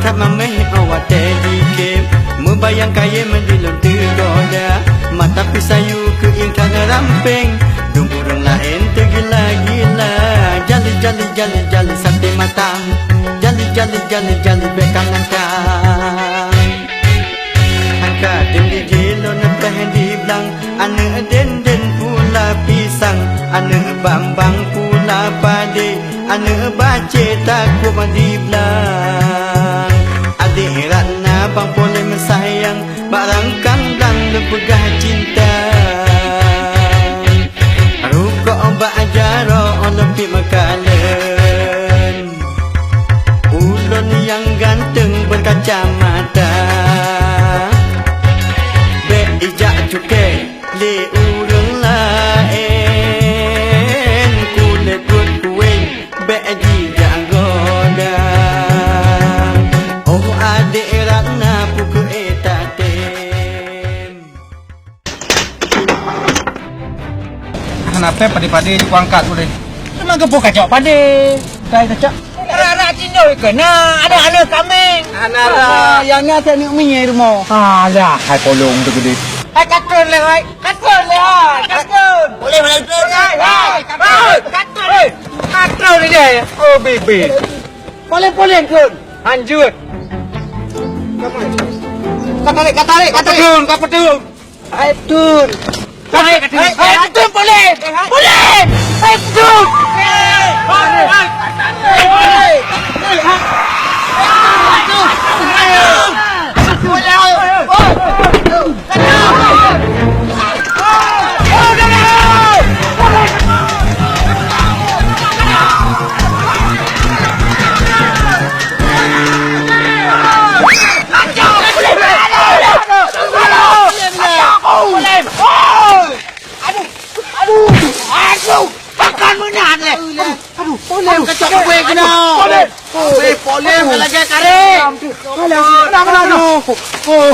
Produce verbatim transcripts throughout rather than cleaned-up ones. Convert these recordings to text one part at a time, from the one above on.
Mameh awak teh jikém, meubayang kayém di lôn teugoda. Mata pih sayue keu intat rampéng, dum ureueng laén teugila-gila. Jali, jali, jali, jali saté mata, jali, jali, jali, jali bék ka nangka. Angka tem di jih lôn péh di blang, aneuk den-den pula pisang, aneuk bang-bang pula padé, aneuk bacé takueb di blang. Adék Ratna bang polém sayang, bak rangkang blang lôn peugah cinta. Rukok bak jaroe lôn piep meukalon. Ulôn nyang ganteng beukacamata, bék ijak cukée lé ureueng laén. Kulét buet kuwéng bék jijak goda. Oh adék Ratna, peu keuh ék tatém. Hana pèng padé-padé jih kuangkat ulèe. Teuma geupeu kacok padé. Kai kacok. Rara cindoi keu na, ada aneuk kameng. Hana ra. Ah, yang na saya nak minyak rumah. Alah, hai polong tu gede. Hai katun leh, hai. Katun leh, hai. Katun. Boleh, boleh, boleh. Hai, hai, katun. Katun. Katun ni dia. Oh, bibit. Polong-polong kun. Hanjut. Katarik, katarik, katarik. Katun, katun. Hai, Tun. Hai, Tun. Hai, Tun, boleh. Boleh. Hai, Tun. Aduh, aduh, aduh, pakon meunan lé. Aduh, aduh, kacok kuéh keunoe. Weh, polém ka lagèe karét. Alah, alah, alah. Aduh, oh,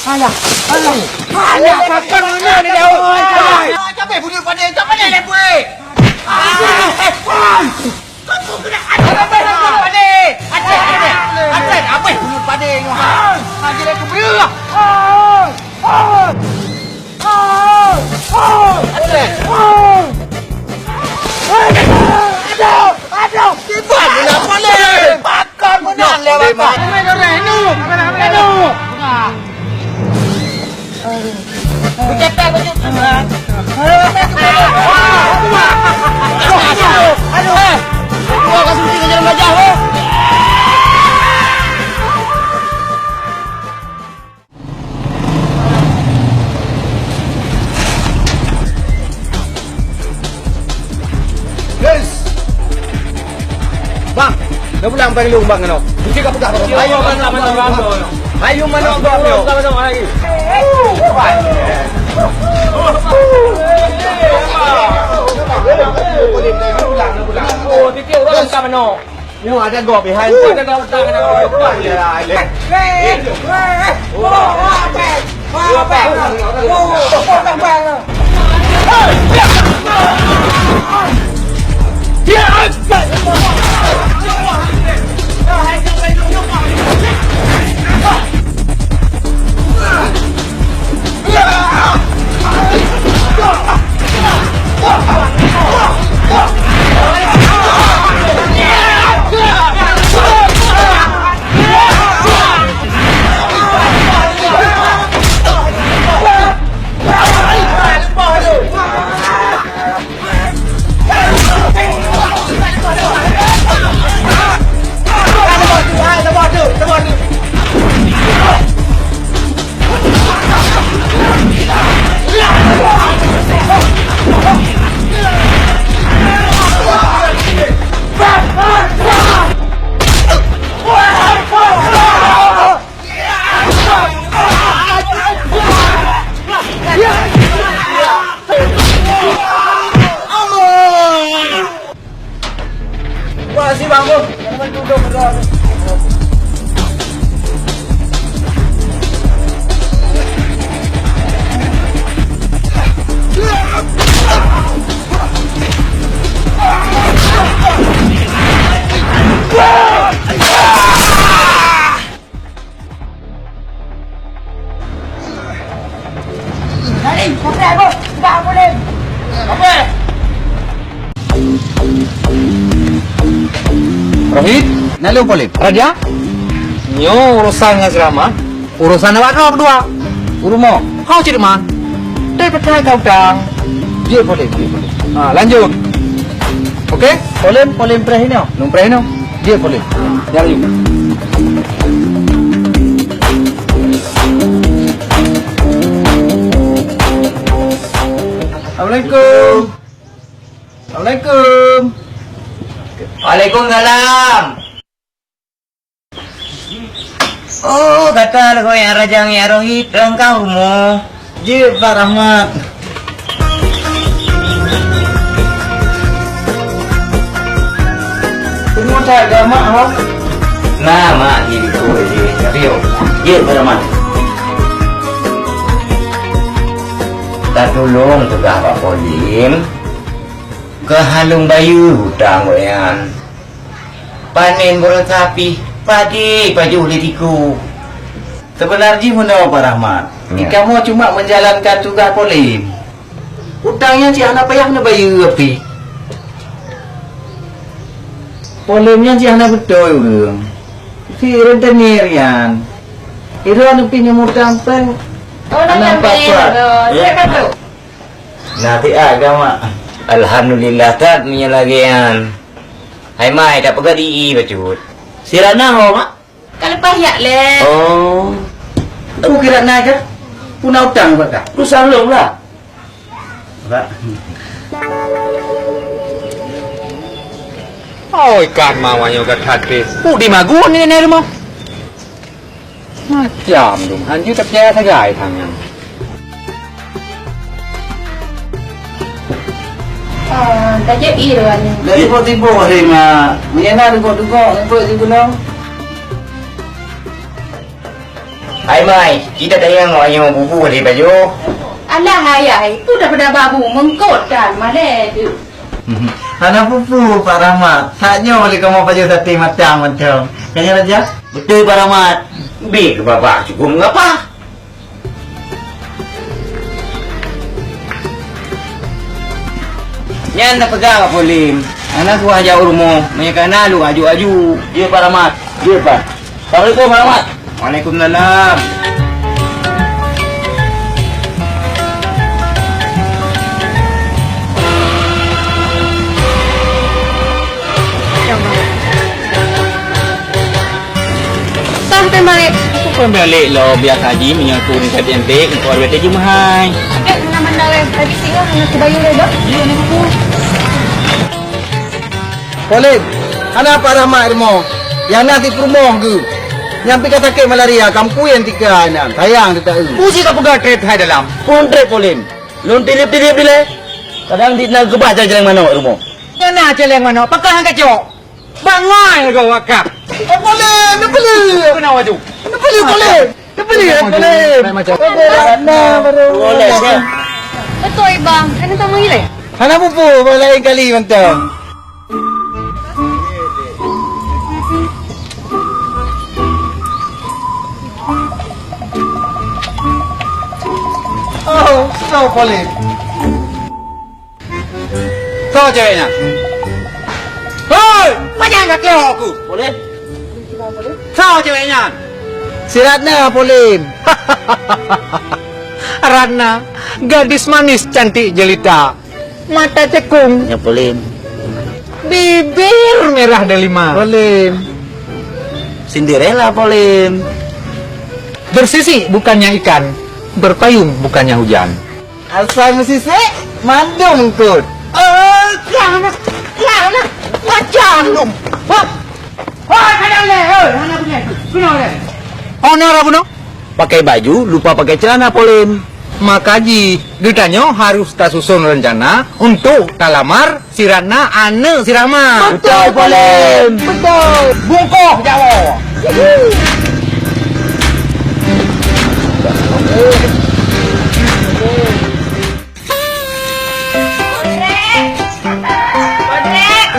alah, alah. Alah, pakon meunan lé. Alah, capek bunuh padé, capek lé buéh. Aduh, aduh, aduh. Guys! Bang, dah pulang bang lu bang kena. Mesti kau pegang bang. Ayo manok, manok, manok. Ayo manok, bang, manok. Manok lagi. Oh, titik orang tak manok. Nyoe ada gop behind. Ada gop, ada gop. Ya, ya. Rohit? Naleueng polem. Raja? Nyoe urusan ngon si Rahmat. Urusan awak droe keudua. Urumo. Hao cit man. Dai peucaya kau dang. Jeuet polem, jeuet polem. Ha, lanjut. Oke? Polem, polem preh inoe. Lôn preh inoe. Jeuet polem. Ha, jari. Assalamualaikum. Assalamualaikum. Waalaikumsalam. Oh, gata lagoe nyang raja ngon nyang rohit rangkang rumoh. Jeuet, Pak Rahmat. Rumoh that agama, ho? Na, mak, di likot jih. Tapi, yo, jeuet, Pak Rahmat. Tatulông tugaih Pak Polem. Keu halong bayeue utang gobnyan. Panen baroesa pih, padé pajoh lé tiku. Seubeuna jih meunoe, Pak Rahmat. Nyan. Kamoe cuma meujalankan tugaih Polem. Utang nyan cit hana payah neubayeue pih. Polem nyan cit hana beutôi ureueng. Si rentenir nyan. Droeneuh pih nyang mutang péng. Oh, hana nyan pat-pat. Pih, oh, ya. Siap, Pak. Na siat ka, Mak. Alhamdulillah that meunyoe lagèe nyan. Hai Mai, tapeugah di i bacut. Si Ratna ho, Mak? Ka leupah jak lé. Oh. Peue keu Ratna ka? Peue na utang bak ka? Peue saleuem lah. Bak. Oi, ka ma wanyoe gata that pih. Peue di magun nyoe rumoh? Macam dum, hanjeuet tapeucaya sagai tangan. Ah, tajak i ruan ni. Dari tiba-tiba hari, Mak. Meunyo na dugok-dugok, ngebut di gunong. Hai, Mai, kita tayang awak nyoe bubu di baju. Alah, ayah, itu dah pada babu, mengkot kan, malah tu. Hana peue-peue, Pak Rahmat. Saat nyoe boleh kamoe pajoh saté matang mantong. Kan nyan, Raja? Beutôi, Pak Rahmat. Bèk keu babah cukôp meugapa. Nyan tapeugah Pak Polem. Hana tuah jak u rumoh. Meunyo ka na, lôn aju-aju. Jeuet, Pak Rahmat. Jeuet, Pak. Assalamualaikum, Pak Rahmat. Waalaikumsalam. Sah pembalik. Aku pembalik lo biasa ji meunyoe aku ni tadi antik, engkau ada jumhai. Dek, mana mandang eh, tadi singa hanya aku bayu deh, Dok. Iya, ni aku. Polem, hana Pak Rahmat rumoh. Nyang na di peurumoh geuh. Nyang pih ka sakét malaria, kampui nyang tika nyan. Sayang teuta eu. Puji ka peugah trép hai dalam. Pun trép Polem. Lôn tilip-tilip dilèe. Kadang di na geubah jalan manok rumoh. Nyang na jalan manok, pakon han kacok. Bangai lagoe wakaf. Polem, neupeuleuk. Keunoe aju. Neupeuleuk, Polem. Neupeuleuk, Polem. Polem, macam. Polem, na baru. Polem, ya. Beutôi, Bang. Hana tamong ilèe? Hana peue-peue, Bang, laén kali mantong. Oh, so Polem. Soe cewek nyan? Hei! Pajan ka keuh aku? Polem. Soe cewek nyan? Si Ratna, Polem. Ratna, gadis manis cantik jelita. Mata cekung. Ya, Polem. Bibir merah delima. Polem. Cinderella, Polem. Bersisik bukannya ikan, berpayung bukannya hujan. Asai meusisek, mandum eungkot. Eh, kah na, kah na, macam dum. Hop. Hoi, kadang lé, hoi, hana beungèh. Keunoe lé. Oh, na ra bunoe? Pakai baju, lupa pakai celana, Polem. Maka jih, geutanyoe harus tasuson rencana untuk talamar si Ratna aneuk si Rahma. Beutôi, Polem. Beutôi. Bungkôh jawoe. Podrek! Podrek!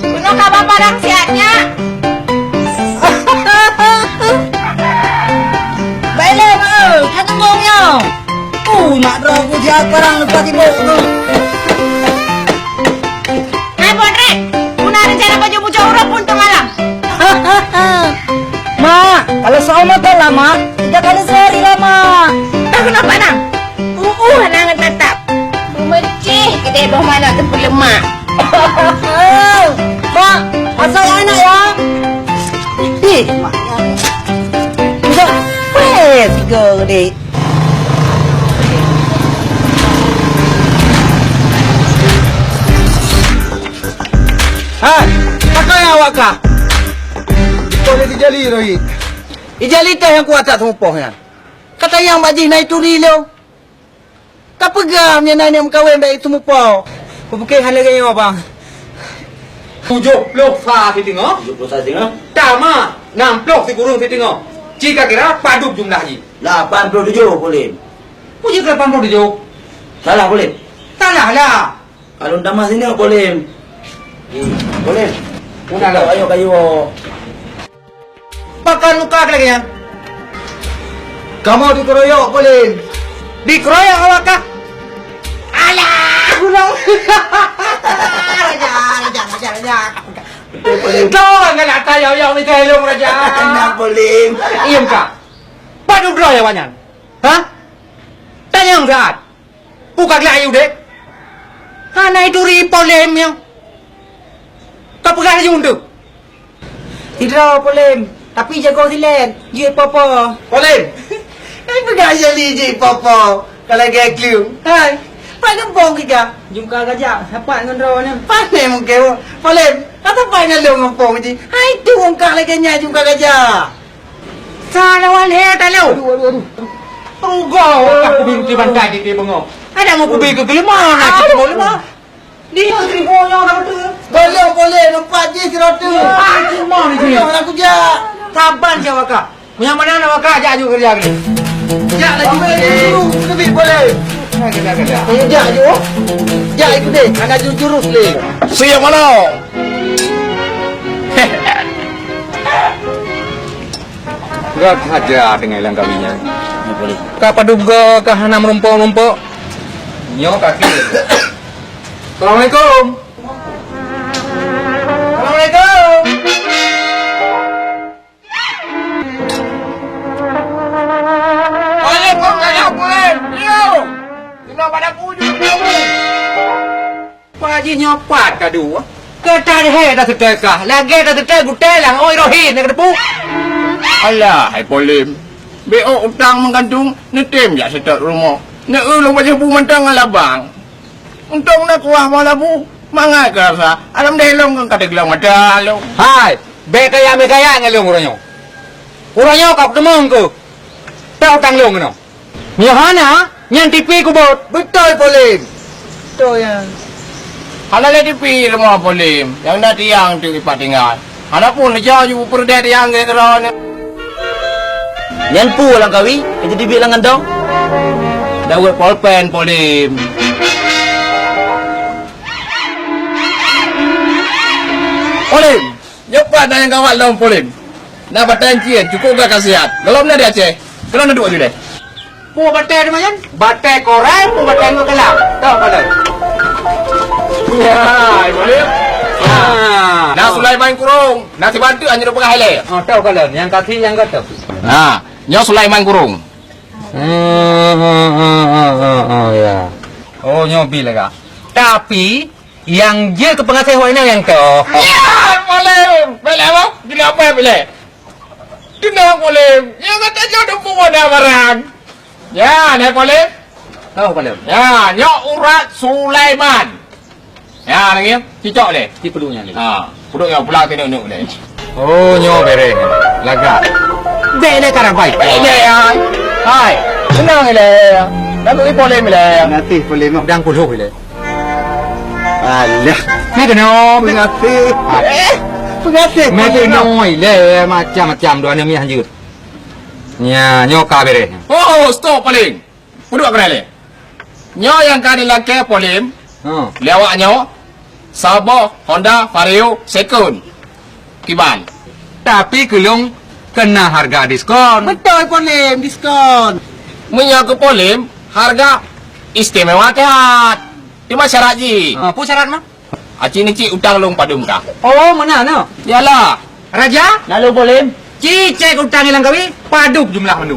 Bunoe kaba padang siat nyak! Bailé, Mak, eu, ka teumbong nyoe! Uh, mak droe ku siat parang leupah sibôk tu! Hai, Podrek! Mak, tiga kali sehari lah, Mak. Tak kenapa, Nang? Uh, uh, Nang tatap. Meumeucéh keudéh boh manok teupeuleumak. Mak, asai aneuk ya. Ih, Mak. Tiga, weh, tiga, Dek. Hai, pakon awak kah? Boleh dijali, Rohit. Ijali teh nyang kuat that seumupoh nyan. Ka tanyong bak jih na ituri lôn. Ka peugah meunyoe na aneuk meukawen bak ituri seumupoh. Peue pike hana lagèe nyoe, Bang. Tujoh ploh sa siteungoh. Tujoh ploh sa siteungoh. Tamah nam ploh sikureueng siteungoh. Ci ka kira padub jumlah jih. Lapan ploh tujoh, Polem. Peue jeuet lapan ploh tujoh? Salah, Polem. Salah lah. Ka lôn tamah sineuk, Polem. Polem. Peue na lom? Ayo kayu. Pakon muka lagèe nyan? Kamoe dikeroyok, Polem. Dikeroyok awak kah? Alah, gulong. Raja, raja, raja, raja. Polem. Dong, kan ata yong-yong ni teuh lôn, Raja. Nah, Polem. Iem kah? Padub droe awak nyan? Hah? Tanyong saat. Peue ka gleh ayu deh? Hana ituri Polem nyoe. Ka peugah laju untuk. Sidroe Polem, tapi jago silet, jeuet popo. Polem. Hai peugah jali jeuet popo. Ka lagèe kleueng. Hai. Pai gampông kita. Jungka gajah, sapat ngon droe nyan. Pandai mungkin. Polem, ata pai ngon lôn gampông ji. Hai tu ungkah lagèe nyan jungka gajah. Sana wan he talo. Aduh, aduh, aduh. Rugoe ka kubi ruti bantai di, di bengong. Ada mau kubi ke gelemah, nak cuci mau lemah. Di seribu orang dah betul. Boleh, boleh, nampak je seratus. Ah, cuma ni je. Boleh, aku jak. Saban siapa kah? Yang mana nama kah? Jak juga kerja ni. Jak laju. Boleh, lebih boleh. Kerja, kerja, kerja. Eh, jak je, oh. Jak ikut deh. Anak jurus-jurus le. Siap mana? Gak haja dengan ilang kami nyan. Ka padub go ka hana meurumpok-rumpok. Nyoe kaki. Assalamualaikum. Assalamualaikum. Waalaikumsalam, Boy. Yo. Kena pada puju kamu. Pak Haji nyoe pat kadu. Ka tadehe taseutôt kah, lagèe taseutôt gutèe lam oi rohi na keudepu. Alah, hai Polem. Bèk ôk utang meugantung, neutem jak seutôt rumoh. Neu-eu lôn bajèe bu mantong ngon labang. Untông na kuah malabu, mangat keurasa, alam deh lôn ka teuglong mata lôn. Hai, bèk kaya meukaya ngon lôn uroe nyoe. Uroe nyoe ka kuteumong keuh. Teuh utang lôn keunoe. Nyoe hana, nyan tipi kubot. Beutôi, Polem. Beutôi, ya. Hana lé tipi rumoh Polem. Nyang na tiang teuk ipat tinggai. Hana pun leucah ju peureudèe tiang keu keudroe nyoe. Nyan peue lam kawi, ka jadi biet lam kantong? Dawet polpen, Polem. Polem! Nyoe pat na nyang gawat lom, Polem. Na batèe cien, cukôp gak khasiat. Golom na di Aceh. Keunoe na duek ju deh. Peue batèe teuma nyan? Batèe korang, peue batèe ngon galam. Toh, Polem. Ya, Polem. Ah. Na Sulaiman Kurung. Na sibantu hana peugah ilèe. Oh, toh, Polem. Nyang kaki nyang gotoh. Ha, nyoe Sulaiman Kurung. Oh, oh, oh, oh, oh, oh, ya. Oh, nyoe bi lagak. Tapi, Nyang jeuet keu peungaséh awak inong nyang toh. Ya, Polem! Bèk lé, Bang. Keuneuk apa bèk lé? Keuneuk, Polem. Nyang gata nyoe dum peue na barang. Ya, nyoe Polem. Oh, Polem. Ya, nyoe urat Sulaiman. Ya, lagèe nyan. Cicok lé. Ci peuduek nyan lé. Ha, peuduek nyoe pulang keuneuk-neuk lé. Oh, nyoe bèrèh. Lagak. Bèk lé karab bai. Bèk lé, hai. Hai. Seunang lé. Lalu i Polem lé. Nanti Polem dang puluh lé. Alah. Meukeunong. Peungaséh. Eh, peungaséh. Meukeunong ilèe macam-macam dua aneuk miet hanjeuet. Nya, nyoe ka bèrèh. Oh, stop paléng. Peuduek keunoe lé. Nyoe nyang ka dilakèe Polem. Ha. Lé awak nyoe, saboh Honda Vario second. Kiban. Tapi keu lôn keunong hareuga diskon. Beutôi, Polem, diskon. Meunyoe keu Polem, hareuga istimewa that. Teuma syarat jih. Ha, peue syarat, Ma? Aci neucit utang lôn padum kah? Oh, meunan, no? Yalah. Raja? Na lôn Polem. Ci cek utang ilang kawi, padub jumlah mandum.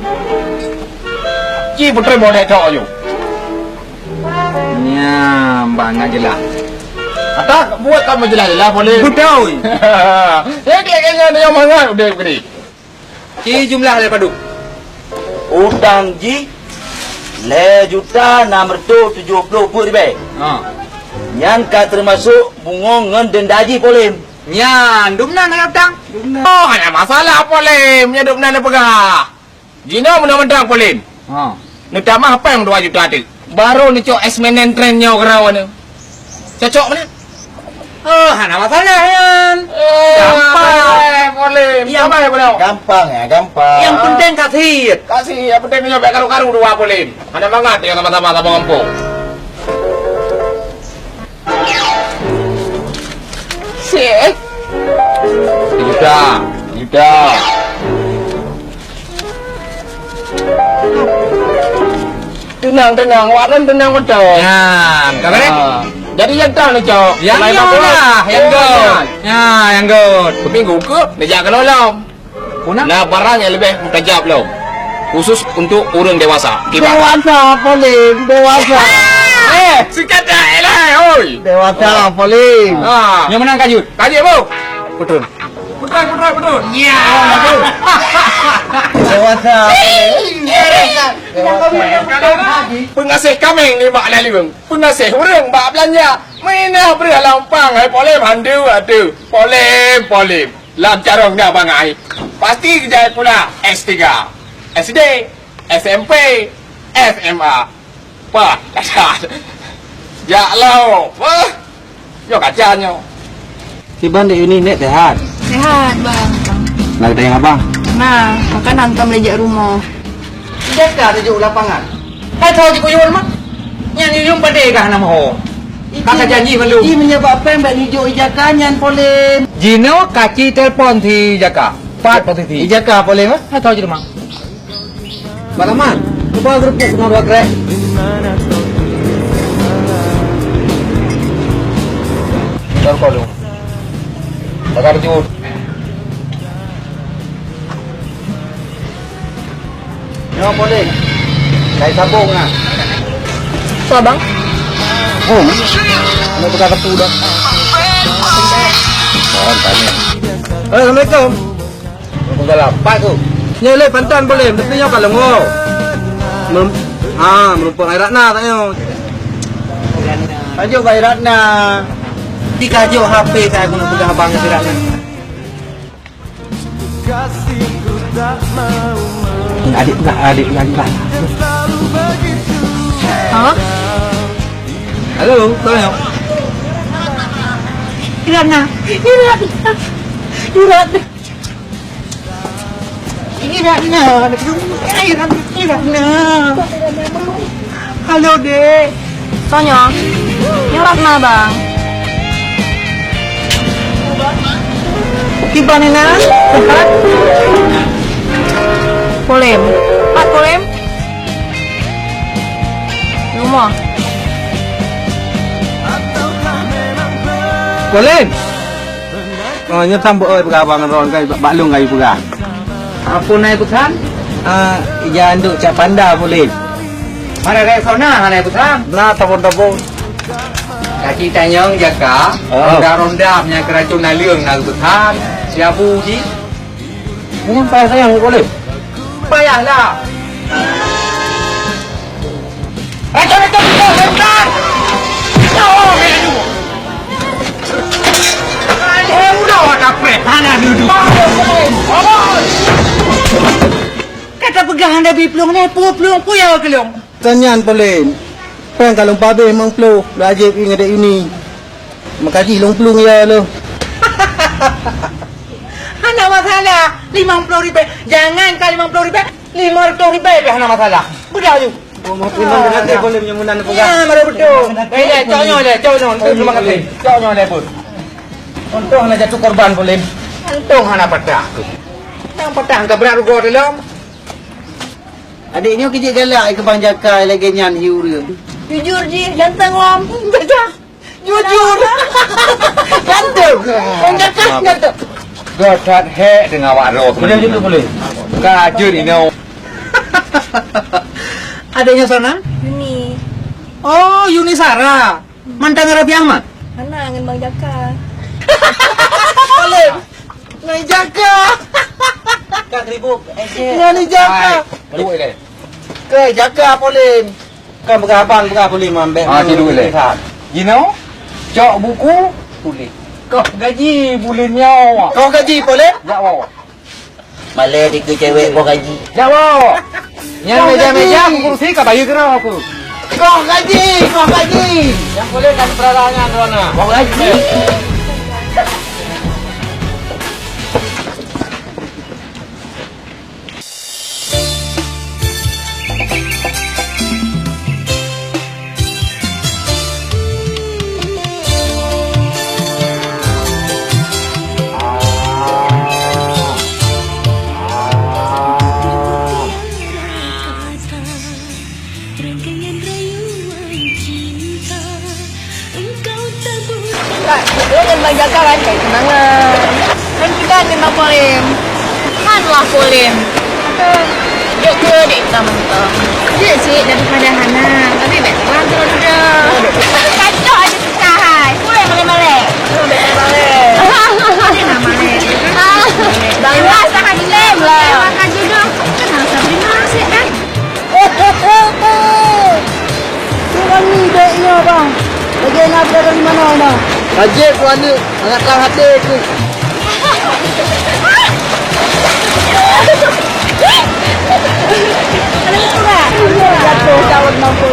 Ci putri boleh cok aju. Nya, bangat jelas. Ata buat kamu jelas-jelas boleh. Betul. Ya, kira-kira dia mangat udah gede. Ci jumlah le padub. Utang jih lhèe juta nam reutôh tujoh ploh peuet ribèe. Ha. Nyan ka teumasok bungong ngon denda jih, Polem. Nyan, dumnan na utang. Dumnan. Oh, hana masalah, Polem. Nyan dumnan neupeugah. Jinoe meunan mantong, Polem. Ha. Neutamah péng dua juta teuk. Barô neucok es menen tren nyoe keurawa nyoe. Cocok meunan? Oh, hana masalah nyan. Eh, gampang. Eh, Polem. Yang, gampang, ya, Polem. Gampang, ya, gampang. Yang penting kasih. Kasih, yang penting nyoe bèk karu-karu dua, Polem. Hana mangat ya sama-sama sama kampung. Sik. Juta, juta. Tenang, tenang. Awak nyan tenang beutôi. Nyan, ka beureh? Ha. Jadi, nyang tan, Cok. Nyang nyoe lah, nyang göt. Nya, nyang göt. Minggu keuh, neujak keu lom. Puna? Na barang nyang leubeh meutajab lom. Khusus untuk ureueng dewasa. Kiban. Dewasa, Polem, dewasa. Eh, sikat dah, elai, oi. Dewasa, Polem. Ha. Nyang meunan kajut. Kajut, Bu. Betul. Betul, betul, betul. Ya. Dewasa. Peungaséh kaméng nibak laleueng. Peungaséh ureueng bak beulanja. Meuinah breueh lam pang, hai Polem, handu, aduh. Polem, Polem. Lam carông na bangai. Pasti geujak pula S tiga, S D, S M P, S M A. Pah, dasar. Jak lom. Wah. Nyoe kaca nyoe. Kiban dek Yuni nek sehat? Sehat, Bang. Nak tanya abang? Nah, makanan ka meulejak rumoh. Jaka tuju lapangan. Hai tho jikuyun mah. Nyan yuyum padé kah nama ho? Kaka janji mandum. Iji meunyoe bak péng bak nijok ijaka nyan Polem. Jinoe kaci telepon si Jaka. Pat posisi. Ijaka Polem, eh? Hai tho jilumang. Bak Rahman, cuba geureupeuk keunoe dua krek. Tor kolu. Bak jut. Nyoe Polem. Kai sabong na. Apa, Bang? Oh, nak buka kartu dah. Oh, tanya. Assalamualaikum. Waalaikumsalam. Pat tu. Nyoe lé pantan Polem, tapi nyoe ka leungo. Mem-, ha, meureumpok Airatna tak nyoe. Kajok bak Airatna. Di kajok H P saya guna peugah abang Airatna. Adik pula, adik pula, adik pula. Hah? Halo, tolong. Irana, Irana, Irana. Irana, Irana, Irana. Halo, Dek. Soe nyoe? Nyoe Ratna, Bang. Kiban inan? Sehat? Polem. Pat Polem? Rumoh. Polem. Oh, nyoe sambot oi peugah abang ngon droen kai bak lôn kai peugah. Apa na peusan? Ah, ija anduk cak panda Polem. Mana rek sona hana peusan? Na tabon-tabon. Kaki tanyong jaka, oh. Ronda-ronda meunyo keuracun naleueng na peusan. Siapu ji. Ini payah sayang Polem. Payahlah. Racun itu bukan. Oh, beda dulu. Ada udah ada pret, ada duduk. Kata pegang anda bi plueng ni, puluh plueng pun ya kelong. Tanyan Polem. Peng kalau pabeh mengpluh, lajib ingat ini. Makasih long plueng ya lo. Hana masalah, limong puluh ribèe. Jangan ka limong puluh ribèe, lima ratus ribèe pih hana masalah. Beudah ju. Oh, maaf, memang benar, Polem, yang menang pegang. Ya, baru betul. Eh, eh, cok nyoe lé, cok nyoe, cok nyoe lé, cok nyoe lé pun. Untung hana jatuh korban, Polem. Untung hana patah. Yang patah ka berat rugoe dalam. Adik nyoe kijik galak ke Bang Jaka lagèe nyan hi ureueng. Jujur jih, ganteng lom. Jujur. Ganteng. Bang Jaka ganteng. Geutat hek deungon awak droe. Boleh dulu, boleh. Ka jeuet inoe. Adiknya Sanan? Yuni. Oh, Yuni Sarah. Mantan Raffi Ahmad? Hana, ngon Bang Jaka. Boleh. Ngon Jaka. Ka seribu, eh, Cik. Ngon Jaka. Hai, dua ilèe. Ke Jaka, Polin. Kan peugah abang, peugah Polin mambek. Ah, cik dua ilèe. Jinoe, cok buku, Polin. Koh gaji, Polin nyoe. Koh gaji, Polin? Jak woe. Malèe dikeue cewek boh gaji. Jak woe. Nyan meja-meja, aku kursi, ka bayeue keudroe aku. Koh gaji, koh gaji. Nyang boleh kan peralangan, Rona. Koh gaji. Kak, lo ngon Bang Jaka kan cari tunangan. Kan kita ngon Bang Polin. Kan lah Polin. Jok ke dek kita mentang. Jok cik daripada hana. Tapi baik terang terus dah. Kacau aja susah hai. Boleh malai-malai. Boleh malai. Boleh lah malai. Bang Iwan sangat claim lah. Makan jodoh. Kan harus terima kasih kan. Ureueng nidek nyoe, Bang. Lagèe na berada di mana, Bang? Rajeuk keu aneuk, sangat tang até keuh. Jatuh cawan mampu.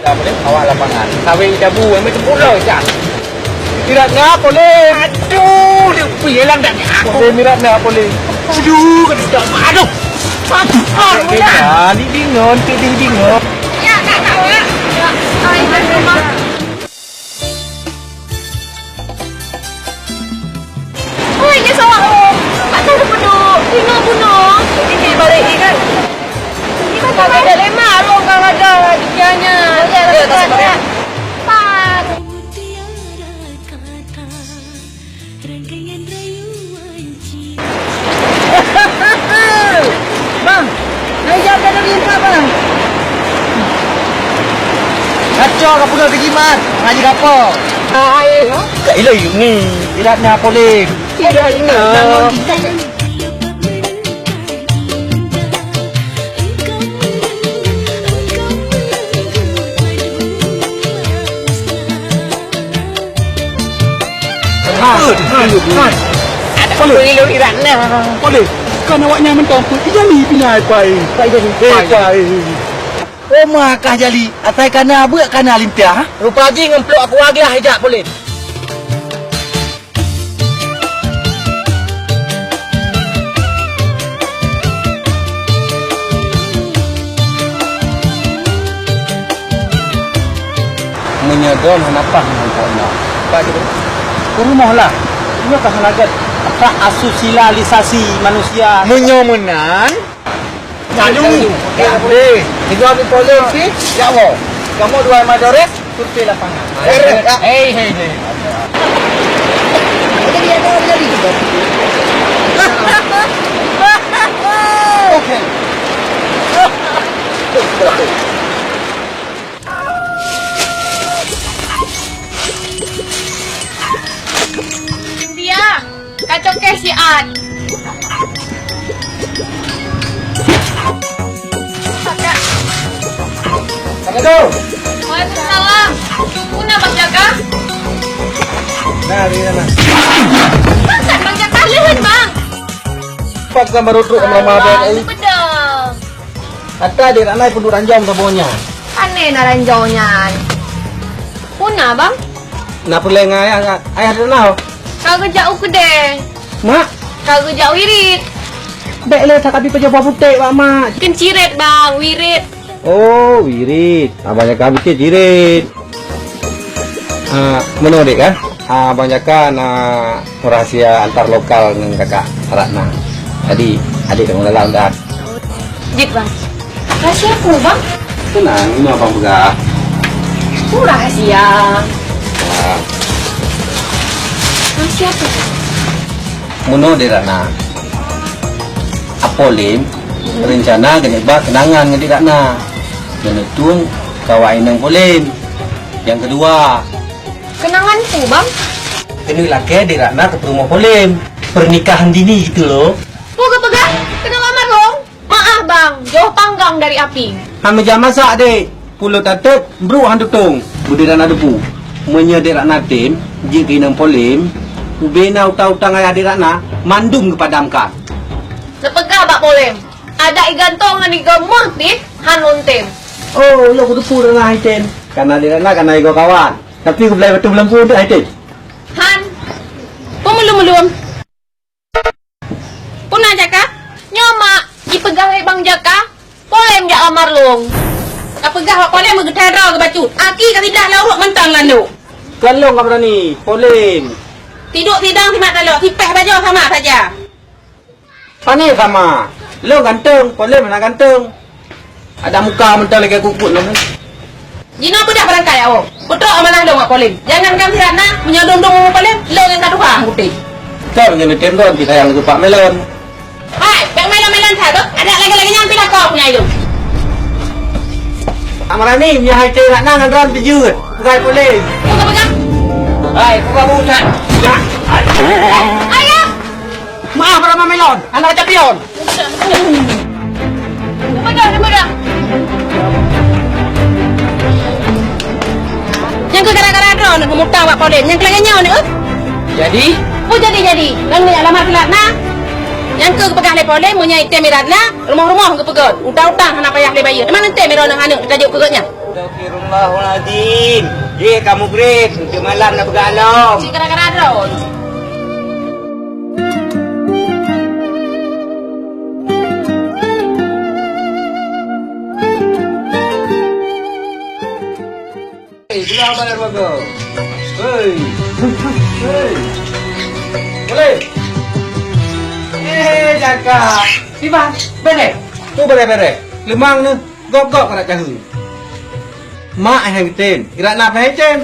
Dah boleh awak lapangan. Sawé dabu, ambil tempura, cak. Tidak ngapa, Lin. Aduh, dia pilang dah ni aku. Saya mirat ni apa, Lin? Aduh, kan dah. Aduh. Aduh, aduh, aduh. Dia ni bingung, dia ni bingung. Ya, tak tahu, ya. Ya, saya dah rumah. Oi, nyan sawak oh. Atas peuduek, tinggai bunoe. Ini balik ingat. Ini balik. Ada lima, lo kan ada ikannya. Ada, ada, ada. Pat. Bang, hai jam dah dari empat, Bang. Kacau ka peugah keu jimat, ngaji gapo? Hai. Ka iloi ni. Iratnya poleh. Tidak ingat. Boleh. Boleh. Kan awaknyan mantong pun ijali pinai pai. Pai jali. Eh, pai. Oma kah jali, asai kana beuk kana limpiah. Rupa jih ngon plok aku aglah ijak poleh. Meunyoe droen hana paih ngon keunan, peurumoh lah. Nyoe ka hana gèt ka asosilalisasi manusia. Meunyoe meunan, Aduh. Eh, tiga puluh polong sih. Ya Allah. Kamu dua Madores, survei lapangan. Hei, hei, hei. Oke. Cynthia, kacokeh siat. Assalamualaikum. Waalaikumsalam. Puna Bang Jaka? Nah, di sana. Bang Jaka, leuheun, Bang. Pak kan baru trok sama abang ai. Betul. Ata dek Ratna peuduek ranjau saboh nyan. Pane na ranjau nyan? Puna, Bang? Na peureulèe ngon ayah, ayah Ratna ho? Ka geujak u keudè. Mak? Ka geujak wirit. Bèk lé, ka bi pajoh boh putéh bak mak. Keunciret, Bang, wirit. Oh, wirit. Abang nyang ka bikin cirit. Ah, meunoe dek kan? Ah, Bang Jaka na rahsia antar lokal ngon kakak Ratna. Tadi, adék ka meudalam dah. Jeuet, Bang. Rahasia peue, Bang? Teunang, nyoe Abang peugah. Peue rahasia? Ah. Rahasia peue? Meunoe Dek Ratna. Apo Lem, hmm, rencana keuneuk ba keunangan ngon Dek Ratna. Ngon tueng kawan inong Po Lem. Nyang keudua. Keunangan peue, Bang? Keuneuk lakée Dek Ratna keu peurumoh Po Lem. Pernikahan dini gitu loh. Peue geupeugah? Keuneuk lamar lôn? Maah, Bang, jauh panggang dari api. Han meujak masak, Dek. Pulo tatet, brok han tutong. Beudeurana debu. Meunyoe Dek Ratna tem, jeuet keu inong Po Lem, ubena utang-utang ayah Dek Ratna, mandum geupadamkan. Neupeugah bak Po Lem, adak igantong ngon igeumoh pih han lôn tem. Oh, lôn kuteupeu Ratna hai tem. Kana Dek Ratna kana igoe kawan. Tapi geubelai batu beulempu untuk hai tem. Han. Peue meulum-meulum? Peue na Jaka? Nyoe mak, jipeugah lé Bang Jaka, Po Lem jak lamar lôn. Ka peugah bak Po Lem geutadroe geubacut. Aki ka sidah lôn rhot mantong landok. Kon lôn ka beurani, Po Lem. Tiduek sidang simak talok, sipéh bajoe sama saja. Pane sama. Lôn ganteng, Po Lem hana ganteng. Ada muka mentang lagèe kukut lom. Jinoe beudah barangkai awak. Putroe amanah lôn ngon Po Lem. Jangankan si Ratna, meunyoe dong-dong ngon Po Lem, lôn nyang ka tuha meukuté. Kau nyang neutem lôn, disayang lagèe Pak Melon. Hai, Pak Melon-melon that, beuh. Adak lagèe-lagèe nyan pih lakoe punya ilong. Amarani, meunyoe hai Cik Ratna ngon droen pih jeuet. Peugah Po Lem. Peugah, peugah. Hai, peugah bukan. Ayah! Maaf, Rama Melon, anak champion. Peugah, peugah. Nyang keu gara-gara droeneuh meumutang bak Po Lem, nyang keu lagèe nyoe neuh. Jadi? Oh, jadi-jadi. Nang ni alamat teulat na. Nyang keu geupeugah lé Po Lem, meunyoe item irat na, rumoh-rumoh geupeugöt. Utang-utang hana payah lé bayeue. Teuma neutem droeneuh aneuk teutajok peugöt nyan. Astagfirullahalazim. Jih ka mugrib, untuk malam na peugah lom. Cit gara-gara droeneuh. Hei, sudah abang dah bagus. Hei. Hei. Boleh. Eh, jaga. Iban, bereh. Tu bereh-bereh. Lemang ni, gop-gop kena cahu. Mak hai tem, irat na hai tem.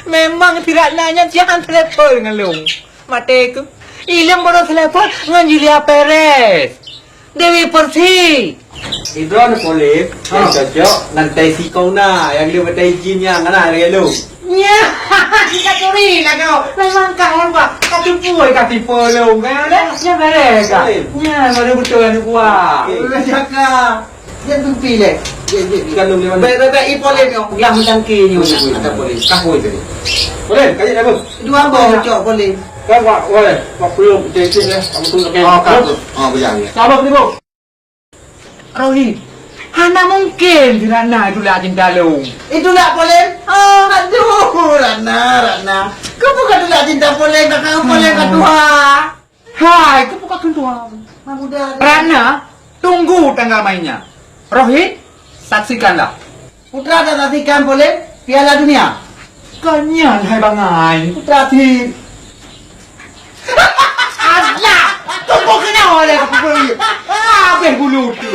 Memang si Ratna nyan siat han selevel ngon lôn. Maté ku. Ilôn baru selevel ngon Julia Perez. Dewi Persik. Sidroe Po Lem, ha, nyang cocok ngon Tai Si Kong na, nyang lé maté jin nyang na lagèe lôn. Nya, si ka turi lah kau. Memang ka hebat. Ka tupui, ka tipu lôn kan. Nya beres ka. Nya baru betul ada buah. Okey. Udah cakap. Dia pimpin leh. Dia, dia, dia. Bukan lôn lewat. Baik, baik, baik. Ipon leh. Lah macam ke ni. Ada polis. Kah polis tadi? Polis, kaji dah, Bos. Dua boh cok polis. Kan, Pak, boleh. Pak, belum. Cek, cek, ya. Apa tu? Oh, kau tu. Oh, boleh, boleh. Sabar, Bos. Rohit, hana mungkin si Ratna itu lah cinta lôn. Itu lah polis. Oh, aduh, Ratna, Ratna. Kau bukan tu lah cinta polis, kakak polis, kak tuha. Hai, keupeue ka kheun tuha? Mak muda. Ratna, tunggu tanggal mainnya. Rohit, saksikanlah. Putra tak saksikan boleh Piala Dunia? Kan nyan hai bangai. Putra si. Alah, tunggu kena oleh aku beri. Habis bulu tu.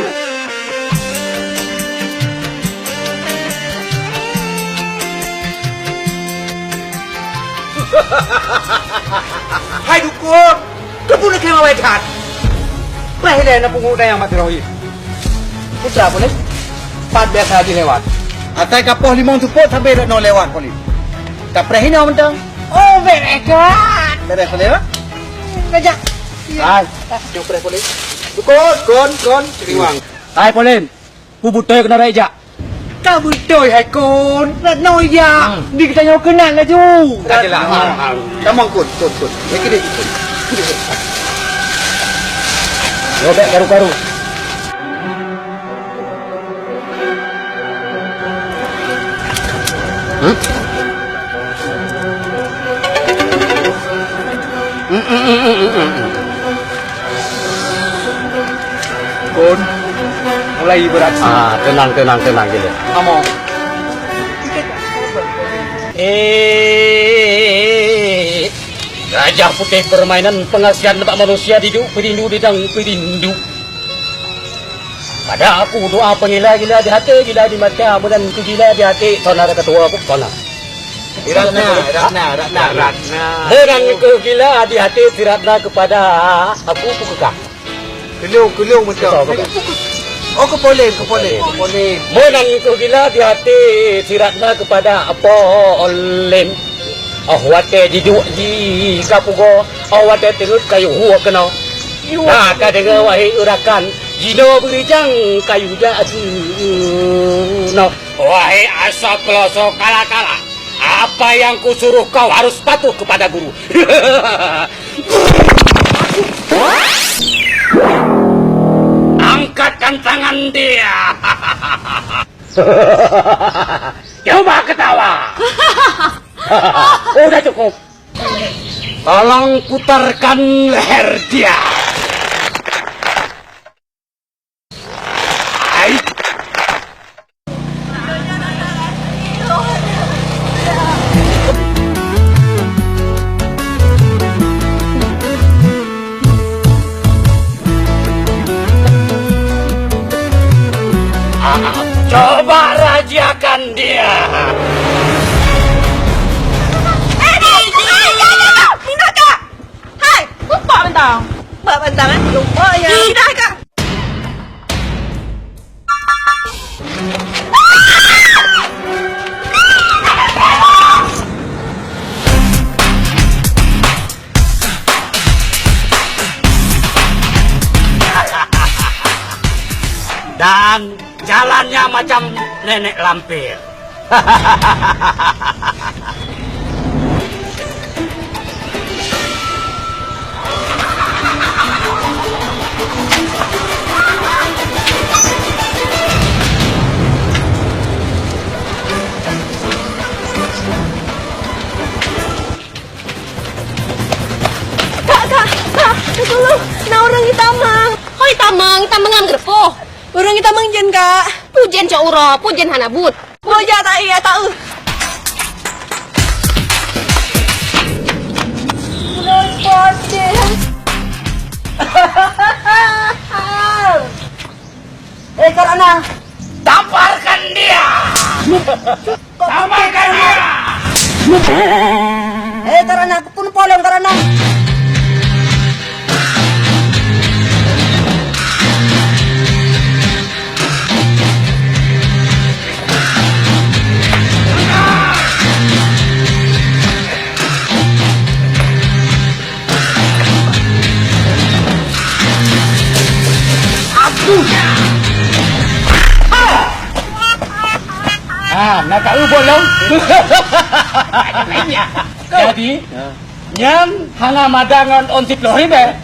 Hai dukun, keupeue leukeue awai that? Preh ilèe na pungo dayang mat roh jih. Putra pun, eh? Pat biasa jih lewat. Asai ka poh limong seupôt sabe leunoe lewat polis. Ka preh inoe mantong. Oh, beres kan? Beres polis, eh? Kejap. Hai, jom preh polis. Dukun, kon, kon, ceriwang. Hai, polis. Peue beutôi keunoe jak? Ka beutôi hai kon, Ratna jak. Hmm. Di geutanyoe keunan laju. Ka jeulaih. Tamong kon, kon, kon. Ya kini kon. Yo bèk karu-karu. Hmm? Kon, mulai beraksi. Ah, tenang, tenang, tenang je. Amo. Eh. Gajah Putéh Permainan, peungasihan bak manusia diduek, peurindu didang peurindu. Pada aku doa peungila, gila di até, gila di mata, meunan keu gila di até, saudara ketua aku sana. Ratna, Ratna, Ratna, Ratna. Meunan keu gila di até si Ratna kepada aku, aku kekang. Keulong, keulong beutôi. Beutôi, beutôi. Oh, keu Polem, keu Polem, keu Polem. Meunan keu gila di até si Ratna kepada Polem. Oh, watèe jiduek ji ka pugoe, oh, watèe teungeut ka yue hue keunoe. Yue. Nah, ka deungoe, wahé eurakan, jinoe beurijang ka yue jak sinoe. Wahé asoe peulosok kala-kala. Apa yang kusuruh kau harus patuh kepada guru. Angkatkan tangan dia. Coba ketawa. Udah cukup. Tolong putarkan leher dia. Hai. Coba rajakan dia. Eh, eh, eh, eh, eh, eh, Minah, Kak! Hai, lupa bentang. Lupa bentang, eh? Lupa, ya. Ih, dah, Kak. Dan jalannya macam nenek lampir. Kak, kak, kak, tulông! Na ureueng jitamong! Hoi tamong, tamong lam geureupoh! Ureueng jitamong jén, kak! Peue jén cok uroe, peue jén hana buet! Boh jak ta ié ta eu. Ulôn pot deh. Eh, Kak Ratna. Tamparkan dia! Tamparkan dia! Eh, Kak Ratna, pun polong, Kak Ratna. Ah, na ka eu bolong. Jadi, nyan hana mada ngon ôn siplôh ribèe.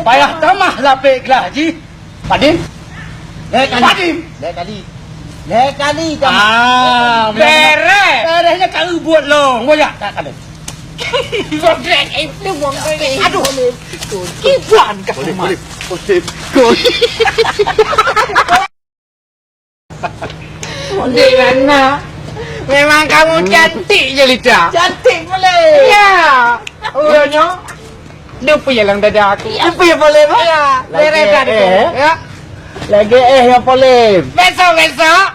Payah tamah lapek glah jih. Padim? Lhèe kali. Padim? Lhèe kali. Lhèe kali, Kak. Ah, bereh. Bereh nyan ka eu buet lôn. Boyak, tak kali. Bodrek itu, Bang. Aduh. Kiban ka. Boleh, boleh. Boleh. Dek Ratna, memang kamu cantik jelita. Cantik boleh. Ya. Uroe nyoe, duek peuet lam dada aku. Duek peuet boleh, Bang? Ya, beres dah, eh. Ya. Lagèe eh nyang polem. Besok-besok,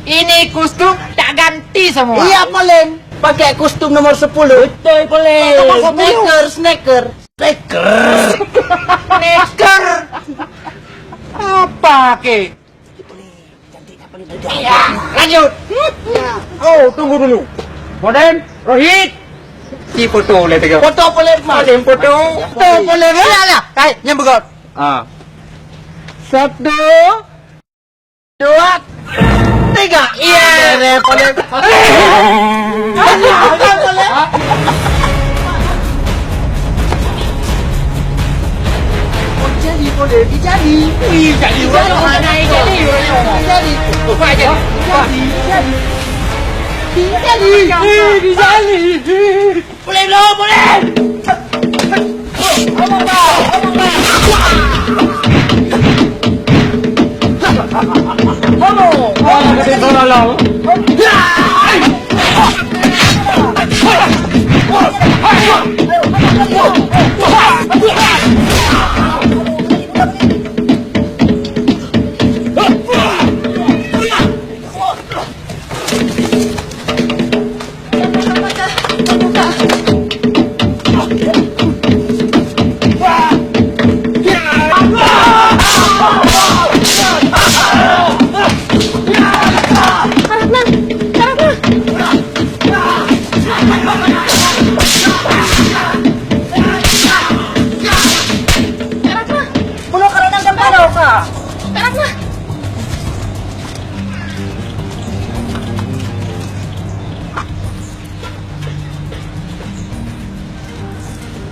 ini kostum tak ganti semua. Iya, polem. Pakai kostum nomor sepuluh. Betul, polem. Nomor sepuluh. Sneaker, sneaker. Sneaker. Sneaker. Apa, Kek? Iya, lanjut. Oh, tunggu dulu. Modern, Rohit. Ci foto lé tiga. Foto boleh, Mas. Boleh foto. Foto boleh, Mas. Iya, iya. Hai, nyang begot. Ah. Satu, dua, tiga. Iya. Boleh, boleh. Jadi, boleh dijadi. Ih, jadi. Jadi, jadi. Jadi. Jadi. Jadi. Jadi. Jadi. Ih, dijadi. Boleh, boleh, boleh.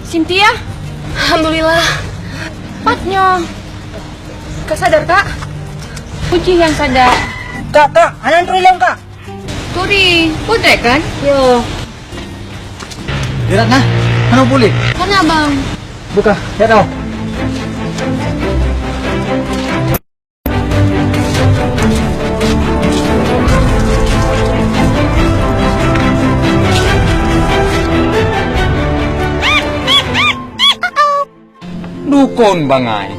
Cynthia? Alhamdulillah. Pat nyoe. Ka sadar, Kak? Uci nyang sadar. Kak, Kak, hana turi lom, Kak. Turi, putrek kan? Yo. Berat nah, hana boleh. Hana, Bang. Buka, ya tau. Dukon bangai.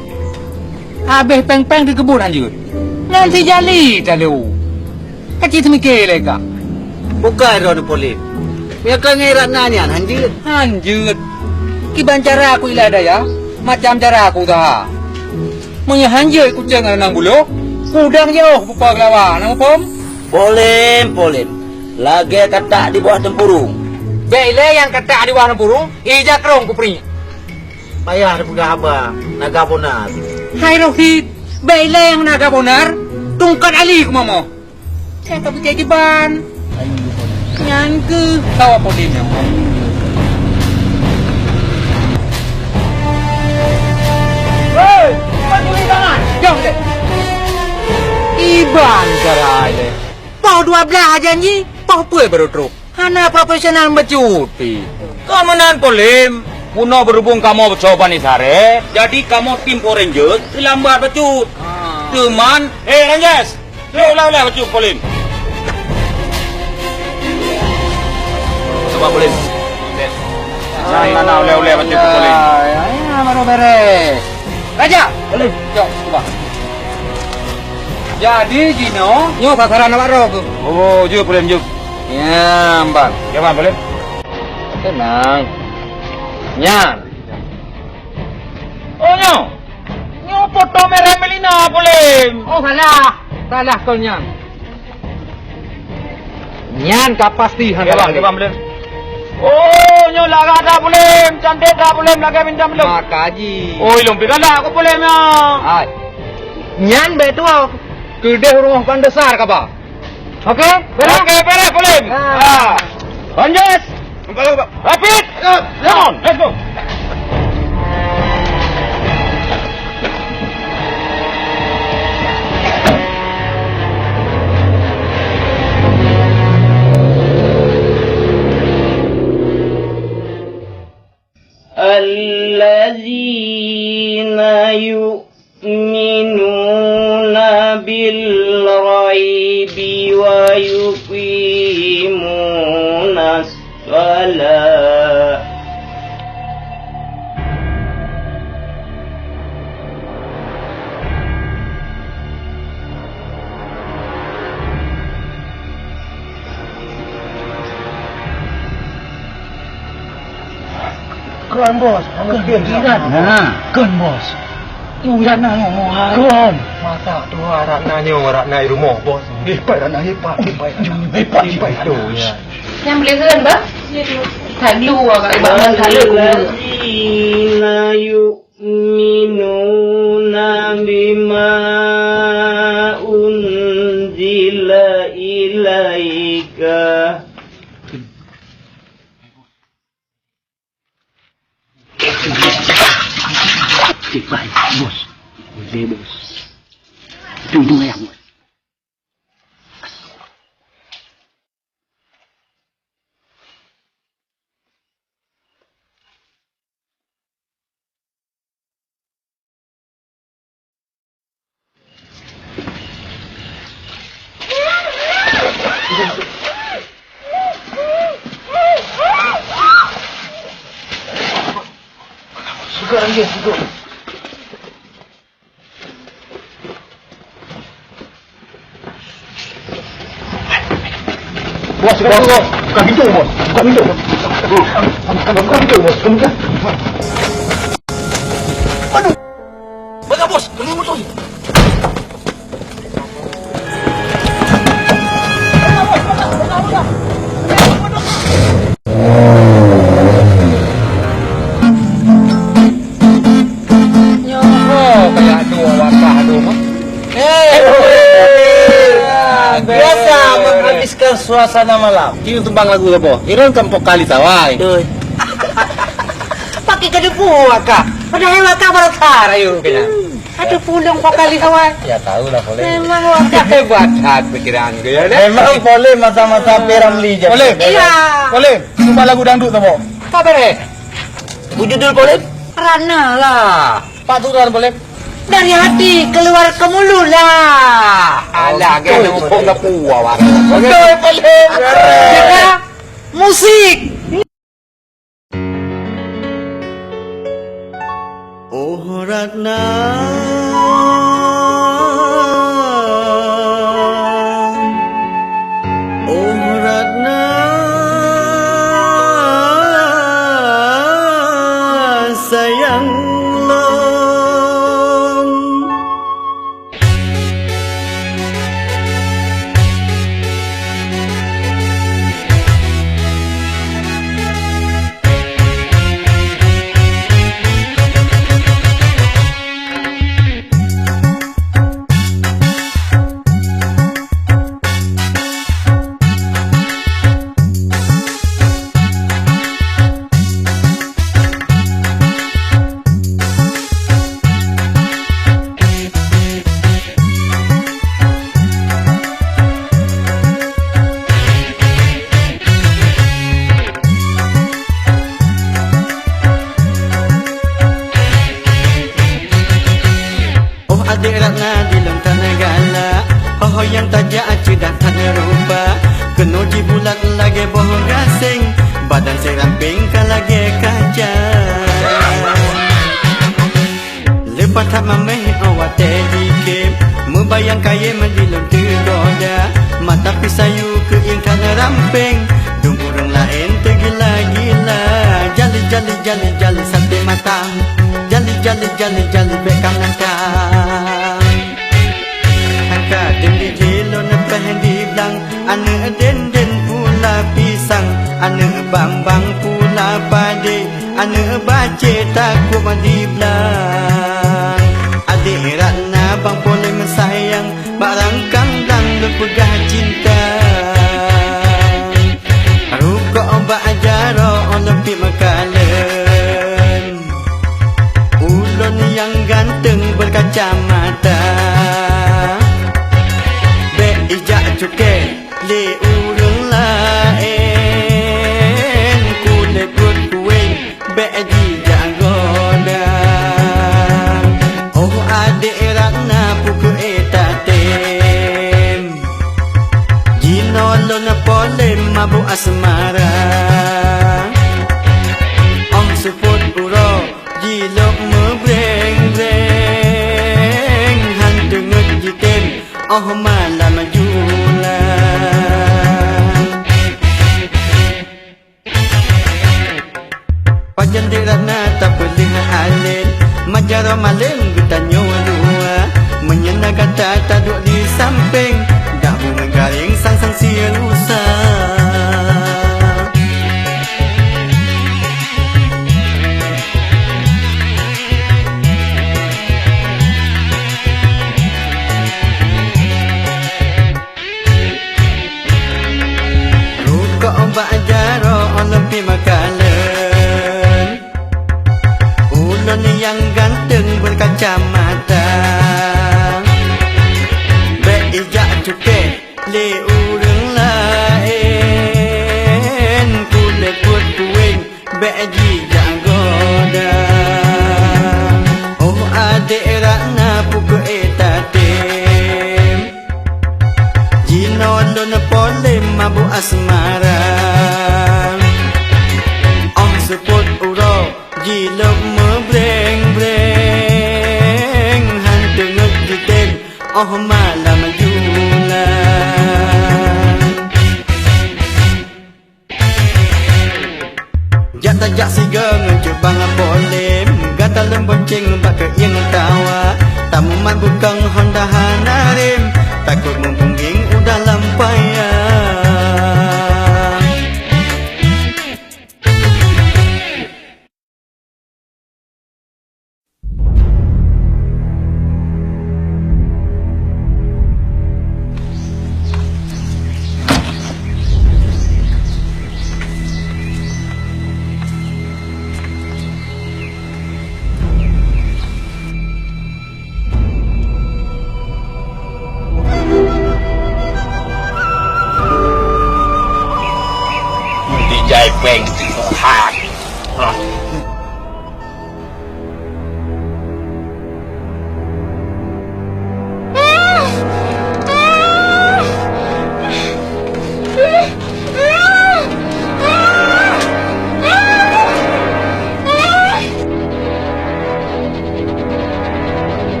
Habéh péng-péng dikeubut hanjeuet. Ngon si Jali talu. Ka cit teumike lé kah? Bukai droeneuh polem. Meunyoe ka ngon Ratna nyan hanjeuet. Hanjeuet. Kiban cara kuilai daya, macam cara kuuseuha. Meunyoe hanjeuet kucéng ngon reunang buloh, kudang jiôh bupa geulawa, na muphom? Polem, polem. Lagée katak di bawah teumpeurung. Bék ilée nyang katak di bawah teumpeurung, ija krông kupriek. Payah tapeugah haba naga bonar. Hai Rohit, bék ilée nyang naga bonar, tungkat ali kumamoh. Saya tak percaya kiban. Nyan keuh kawa polem nyang. Hei, pencuri tangan! Jauh deh! Iban cara ilée. Poh dua blaih janji, poh peuet baru trok. Hana profesional bacut pih. Ka meunan polem, bunoe beurhubung kamoe beusoe Bani Sareh, jadi kamoe tim Power Rangers teulambat bacut. Ah. Teuman, eh, Rangers, trok ulée-ulée bacut polem. Coba polem. Nah, nah, nah, ulée-ulée bacut polem. Ya, ya, ya, baru beres. Raja! Polem. Jok, cuba. Jadi, jinoe, nyoe sasaran awak droe keuh. Oh, jeuet, polem, jeuet. Ya, Bang. Ya, Bang, polem. Tenang. Nyan. Oh, nyoe. Nyoe foto Mary Melina, polem. Oh, salah. Salah kon nyan. Nyan ka pasti hana. Oke, Bang, oke, Bang, polem. Oh, nyoe larak that, polem. Cantik that, polem, lagée bintang polem. Maka ji. Oh, ilôn pih galak keu polem nyoe. Hai. Nyan bék tuwoe. Keudeh rumoh Pandesar kaba. Oke, beres. Oke, beres, polem. Ah. Ah. Lanjut. Rapid. Come on, let's go. الذين يؤمنون بالغيب ويقيمون الصلاة. Kon, Bos, kon, Bos. Nah. Kon, Bos. Urat na nyoe, hai. Kon. Masa tu urat na nyoe, urat na di rumoh, Bos. Hebat, urat na hebat, hebat. Hebat, hebat, hebat, hebat. Nyang boleh kheun, Bos? That lu, agak hebat, man, that lu. الذين يؤمنون بما أنزل إليك. Bos. Boleh, Bos. Itu, itu ayam, Bos. Bos, buka pintu, Bos. Buka pintu, Bos. Buka pintu, Bos. Buka pintu, Bos. Buka pintu. Aduh. Banyak, Bos. Kena motor ni. Nyoe, oh, kayak dua wakah dua mah. Eh, biasa menghabiskan suasana malam. Ini untuk bang lagu apa? Iron kan vokal di sawai. Betul. Pak Ih, ka teupeu waka. Padahai waka baroe that rayeuk keunan. Ka teupeu lôn pakali kawan. Ya, tahu lah, Polem. Memang waka hebat that pikiran keu, ya, deh. Memang Polem masa-masa P Ramlee je. Polem. Iya. Polem, cuba lagu dangdut tu, Bok. Apa, Bere? Judul Polem? Rana lah. Pak Turan, Polem. Dari hati keluar ke mulut lah. Alah, oh, betul, kena betul. Mumpung dah puas, Bang. Betul, Polem. Ya, musik. Oh Ratna, oh Ratna, sayang lôn. Oh adék Ratna di lôn that galak, ho-ho nyang tajak ceudah that rupa. Keunoe jibulat lagée boh gaseng, badan sirampéng ka lagée kaca. Leupah that maméh 'oh watée jikém, meubayang kayém di lôn teugoda. Mata pih sayu keuieng that rampéng, dum ureuëng laén teugila-gila. Jali, jali, jali, jali saté mata, jali, jali, jali, jali bék ka mantang. Ka deuh jih lôn péh di blang, aneuëk den-den pula pisang, aneuëk bang-bang pula padé, aneuëk bacé takub di blang. Adék Ratna bang polém sayang, bak rangkang dang lôn peugah cinta. Rukok bak jaroe lôn piep meukalon, ulôn nyang ganteng beukacamata. Bék ijak cuké lé ureuëng laén, kulét buet kuwéng bék jijak goda. Oh adék Ratna pukeué tatém, jinoe lôn polém mabuk asmara. 'Oh seupôt uroe jilôk meubreng-breng, han teungeut jitém 'oh malam jula. Pajan dék Ratna tapeuleueh alén, majaroe malém geutanyoe dua. Meunyoe na gata taduek di sampéng, dak bumoe garéng sang-sang sirusa. Rukok bak jaroe lôn piep meukalon, ulôn nyang ganteng beukacamata. Bék ijak cuké lé ureuëng laén, kulét buet kuwéng bék jijak goda. Oh adék Ratna pukeué tatém, jinoe lôn polém mabuk asmara. 'Oh seupôt uroe jilôk meubreng-breng, han teungeut jitém 'oh malam jula. Jak tajak sigoe ngon cubang polém, gata lôn boncéng bak keuieng tawa. Tamumat bukang honda hana rém, takot meupunggeng u dalam paya.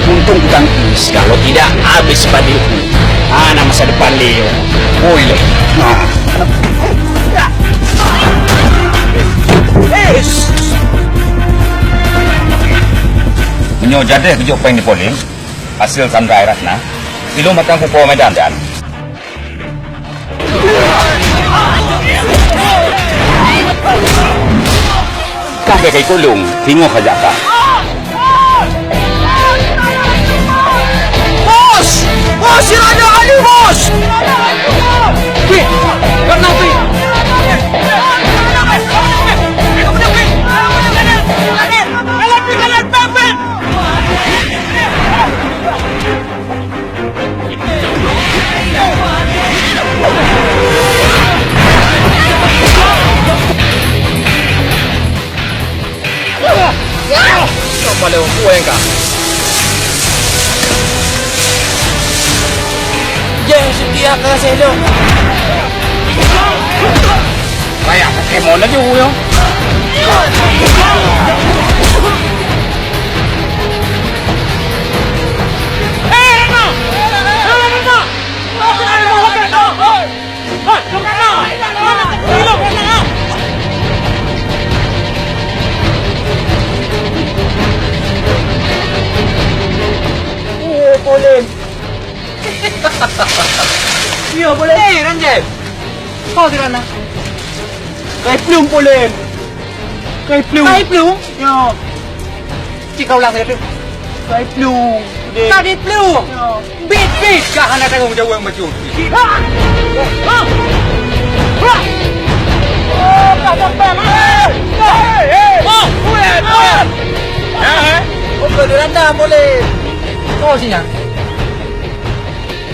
Untung ku tangkis, kalau tidak habis badilku. Hana masa depan lé. Oi lé. Nah. Meunyoe jadeh geujok péng di polling, hasil sandra Ratna, ilôn mantong kukoh Medan dan Kah keukai kulong, singoh saja kah. Bos! Bos, si Raja Ali, Bos! Wih, kenapa? Kau paling kuat kah? Jeng setia kasih lo. Kayak Pokemon aja, yo. Oh, Polem. Iya, Polem. Eh, Ranjay. Kau di mana? Kai Plum, Polem. Kai Plum. Kai Plum? Ya. Cik kau ulang tadi. Kai Plum. Dek. Kai Plum. Ya. Bit, bit. Kau hana tanggung jawab macam tu. Ha! Ha! Ha! Oh, kau sampai mana? Hei, hei. Oh, Polem, Polem. Ya, eh? Oh, kau di mana, Polem? Kau sini.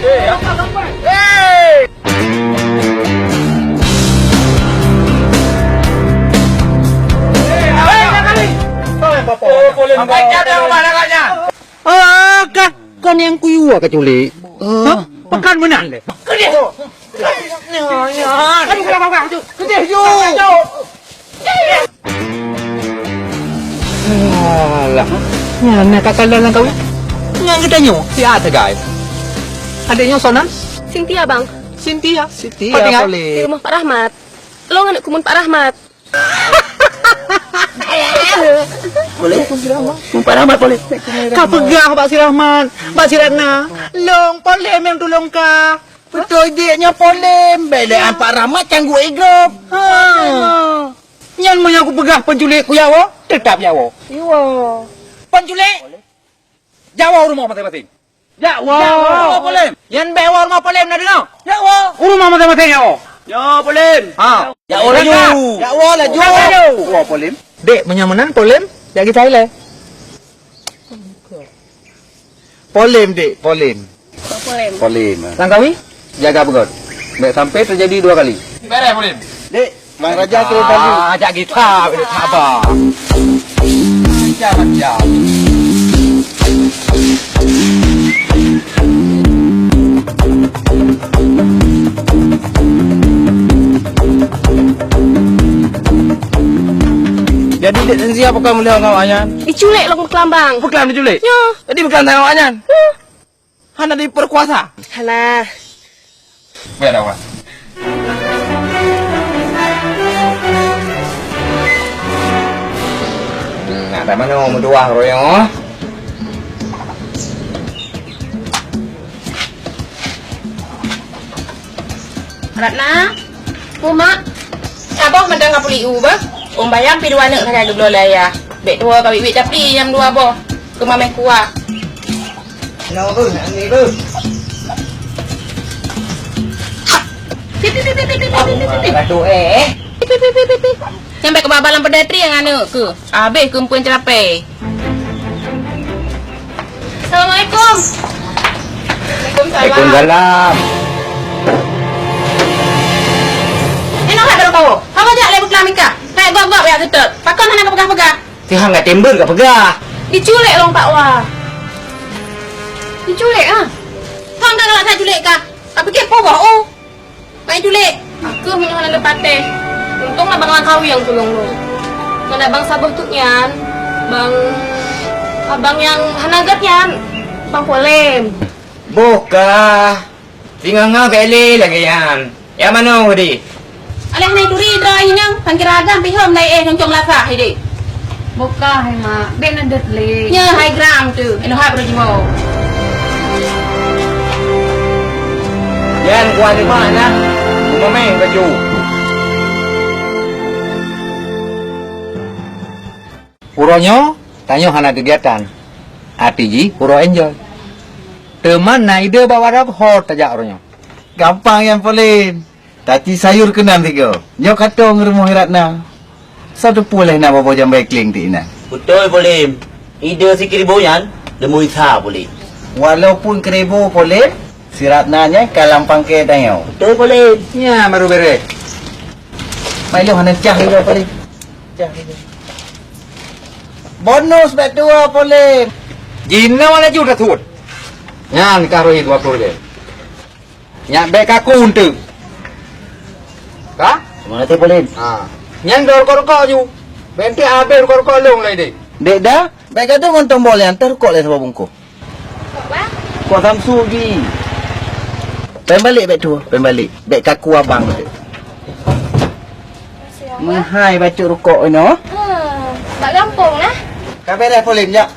Hei, ya. Hei! Ah, kah, kon nyang kuyue ka culik. Hah? Pekan meunan lé. Keudeh. Aduh, kurang bawah tu. Keudeh ju. Alah, nyan na ka kalon lam kawin. Nyan geutanyoe, siapa sagai? Adek nyoe soe nan? Cynthia, Bang. Cynthia? Cynthia, Pak tinggal? Polem. Di rumah Pak Rahmat. Lôn aneuk kumun Pak Rahmat. Polem? Kumun Pak Rahmat, Polem. Ka peugah bak si Rahmat, bak si Ratna. Lôn Polem nyang tulông ka. Beutôi, Dek, nyoe Polem. Bèk lé Pak Rahmat cangguek igrop. Ha. Nyan meunyoe kupeugah penculik kuyawoe, teutap yawoe. Iwoe. Penculik, jawoe u rumoh maséng-maséng. Jak woe. Jak woe, Polem. Nyan bèk woe u rumoh Polem, na deungoe? Jak woe. U rumoh maséng-maséng jawoe. Nyoe, Polem. Ha. Jak woe laju. Jak woe laju. Jak laju. Woe, Polem. Dek, meunyoe meunan Polem, jak gisa ilèe. Polem, Dek, Polem. Polem. Polem. Langkawi, jaga beugöt. Bèk sampai terjadi dua kali. Beres, Polem. Dek, Bang Raja kena tadi. Ah, jak gisa, bèk sabar. Raja, Raja. Jadi, Dek Tanzia pakon meulheueh ngon awaknyan? Diculik lom beukeulambang. Beukeulambang diculik? Nyo. Jadi beukeulambang awaknyan? Nyo. Hana diperkuasa? Hana. Biar awak. Nak dah mana meutuah royong? Ratna, Uma, saboh mantong ka puléh u bah. Ôn Bayam pi dua aneuk sagai geubloe lé ayah. Bèk tuwoe ka wit-wit tapi nyang dua boh. Keumameh kuah. Nyoe beuh, ni beuh. Pip, pip, pip. Aduh, eh, eh. Pip, pip, pip, pip, pip. Sampai ke babah lam pedetri nyang aneuk keuh. Habéh keumpuen ceurapée. Assalamualaikum. Waalaikumsalam. Waalaikumsalam. Inoe hai baroe kawoe. Kamoe jak lé buklam ika. Hai gop-gop jak seutôt. Pakon hana kapeugah-peugah? Teuhang ka tembeur ka peugah. Diculék lôn Pak Wa. Diculék, ha? Hang ka galak that culék ka. Ka pike peue boh, oh. Bai culék. Aku meunyoe hana leupatéh. Untông lah bang Langkawi nyang tulông lôn. Meunan bang saboh tu nyan, bang, abang nyang hana gét nyan, bang Polem. Boh kah. Singoh-ngoh bèk lé lagèe nyan. Ya manoe di? Alah nai turi droe inong, pangkira agam pih hom nai eh nyoncong lasah di. Bukah hai mak, bèk na deuet lé. Nyoe hai gram tu, inoe hab rujmo. Yan kuah lima nah. Memeh baju. Uroe nyoe, tanyoe hana keugiatan. Até jih uroe enjoy. Teuma na ide bak wadah ho tajak uroe nyoe. Gampang nyan Polin. Taci sayur keunan sigoe. Nyoe katong rumoh Ratna. Sa teupeu lé na boh jambai kling ti inan. Beutôi Polin. Ide si Kribo nyan leumo isa Polin. Walaupun Kribo Polin, si Ratna nyan ka lam pangke tanyoe. Beutôi Polin. Nyan baru bereh. Mai lôn hana cah lé Polin. Cah lé. Bonus bak dua Polin. Jinoe laju dah tuet. Nyan ka roh dua puluh lé. Nyan bèk kaku eunteuk. Ka? Mana teh Polin? Ha. Nyan dua rukok-rukok ju. Bèk eunteuk habéh rukok-rukok lôn lé deh. Dek dah, bèk gadoh ngon tombol nyan teh rukok lé saboh bungkôh. Kok Samsu gi. Pèng balek bèk tu, pèng balek. Bèk kaku abang tu. Meuhai bacut rukok inoe. Hmm, bak gampông nah. Ka beres Polin jak.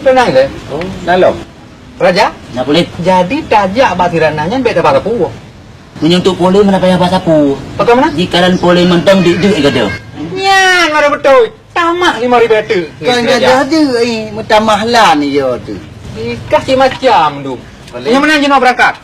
Tenang je. Oh, nalom. Raja? Na Polin. Jadi tajak bak si Ratna nyan bèk tabah sapeue. Meunyoe untuk Polin mana payah basa pu. Bagaimana? Jikalan Polin mantong dik-dik gadoh. Nyan baru beutôi. Tamah lima ribu tu. Kan gadoh tu, eh, meutamah lan yo tu. Nikah si macam tu. Polin. Yang mana jinoe berangkat?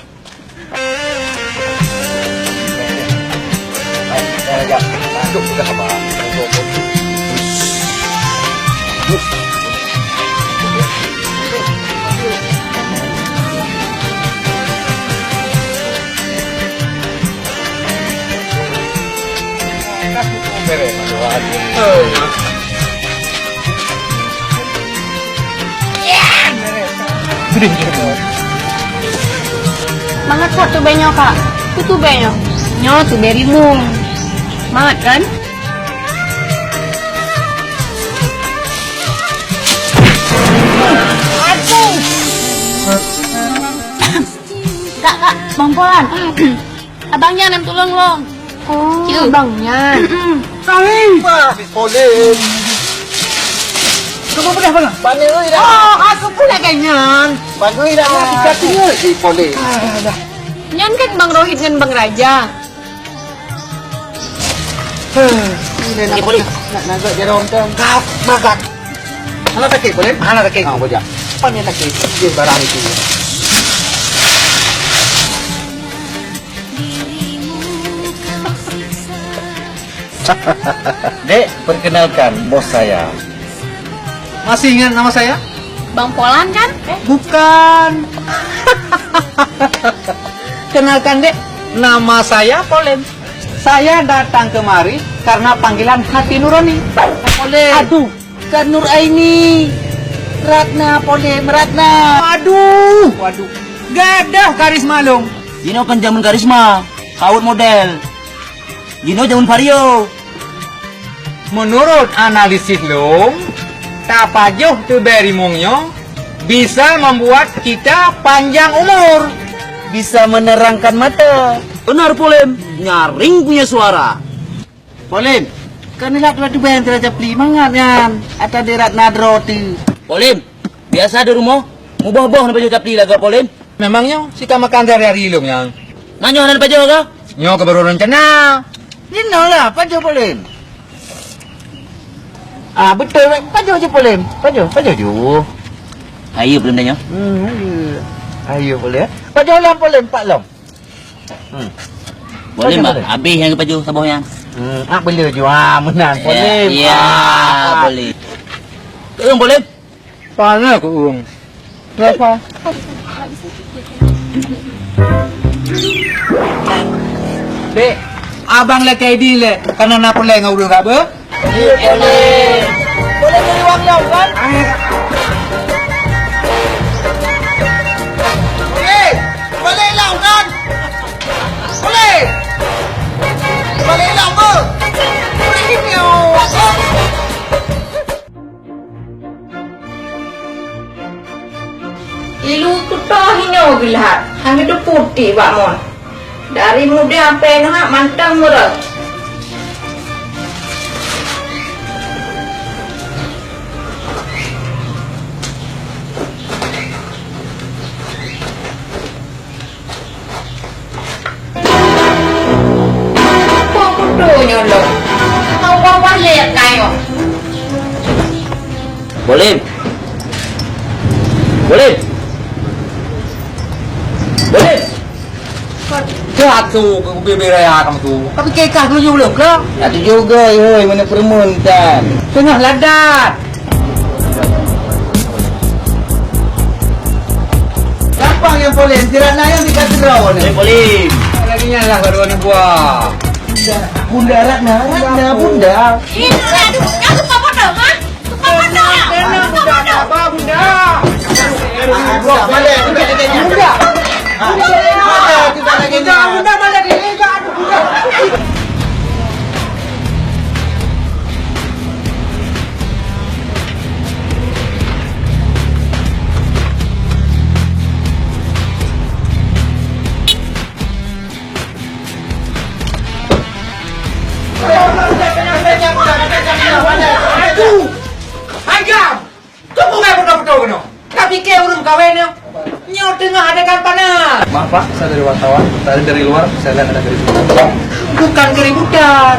Mangat that tubèe nyoe, Kak. Peue tubèe nyoe? Nyoe tubèe rimueng. Mangat kan? Aduh! Kak, Kak, Bang Polan. Abang nyan tulông lôn. Oh, abang nyan. Kami. Wah, Polin. Kamu peugah peue? Paneuk dah. Oh, aku pun lagèe nyan. Bagus dah. Kita tinggal di Polin. Ah, dah. Nyan kan Bang Rohit ngon Bang Raja. Heh, ini nak, nak, nak, nak, nak, nak, nak, nak, nak, Hana sakét, Polin? Hana sakét. Ah, bujang. Apa ni sakét? Dia barang itu. Dek, perkenalkan bos saya. Masih ingat nama saya? Bang Polan kan? Eh? Bukan. Kenalkan, Dek, nama saya Polin. Saya datang kemari karena panggilan hati nurani. Polin. Aduh. Kan Nur Aini. Ratna, Polem, Ratna. Waduh, waduh. Gadoh karisma lôn. Jinoe kan jameun karisma. Kawet model. Jinoe jameun vario. Menurut analisis lôn, tapajoh tubèe rimueng nyoe bisa membuat kita panjang umur. Bisa menerangkan mata. Benar, Polem. Nyaring punya suara. Polem, kan nilak dua tubèe antara capli mangat nyan. Ata di Ratna droe tu. Polem, biasa di rumoh, muboh-boh na pajoh capli lagak Polem. Memang nyoe si ka makan sehari-hari lôn nyan. Nah, nyoe hana pajoh ka? Nyoe ka baru rencana. Jinoe lah, pajoh Polem. Ah, beutôi, weh. Pajoh ju Polem. Pajoh, pajoh ju. Hai, Polem dah nyoe. Hmm, hai. Ayo, boleh. Pajoh lom, boleh, empat lom. Hmm. Boleh, Pajoh, Mak. Boleh. Habis nyang pajoh saboh nyan. Hmm, ah, boleh jua, ah, meunan. Ya, boleh. Ya, ah, ah, boleh. Keueung boleh? Pane keueung? Kenapa? Dek, abang lakèe idin lé, kana na peureulèe ngon ureueng ka beuh? Boleh. Boleh jadi wang lom, kan? Boleh. Boleh lom, kan? Boleh. Boleh lom, beuh. Boleh ini, oh. Ilu kutoh inoe geulat, hana teupue tiek bak mon. Dari muda sampai neuhak mantong meureuh. Apa kutu nyoe lôn? Kau bawa lé kayu. Bolim. Bolim. Bolim. Jatuh ke bibir raya kamu tu. Tapi kekah tujuh belas ke? Ya tujuh ke, hoi, mana perumun tan. Tengah ladat. Gampang nyang polém, ti Ratna nyang di katedral ni. Eh, polém. Lagi nyan lah baru ni buah. Bunda, Bunda Ratna, Ratna, Bunda. Ini aduh, aku tak bodoh, ha? Tukang bodoh. Tukang bodoh. Apa, Bunda? Bunda, balik, Bunda, Bunda. Bunda, Bunda, balik. Aduh! Ayam! Kok bukan betul-betul kena? Tapi ke urung kawin ya? Nyoe tengah ada kan panas. Maaf, Pak, saya dari wartawan. Tadi dari luar, saya lihat ada keributan. Bukan keributan.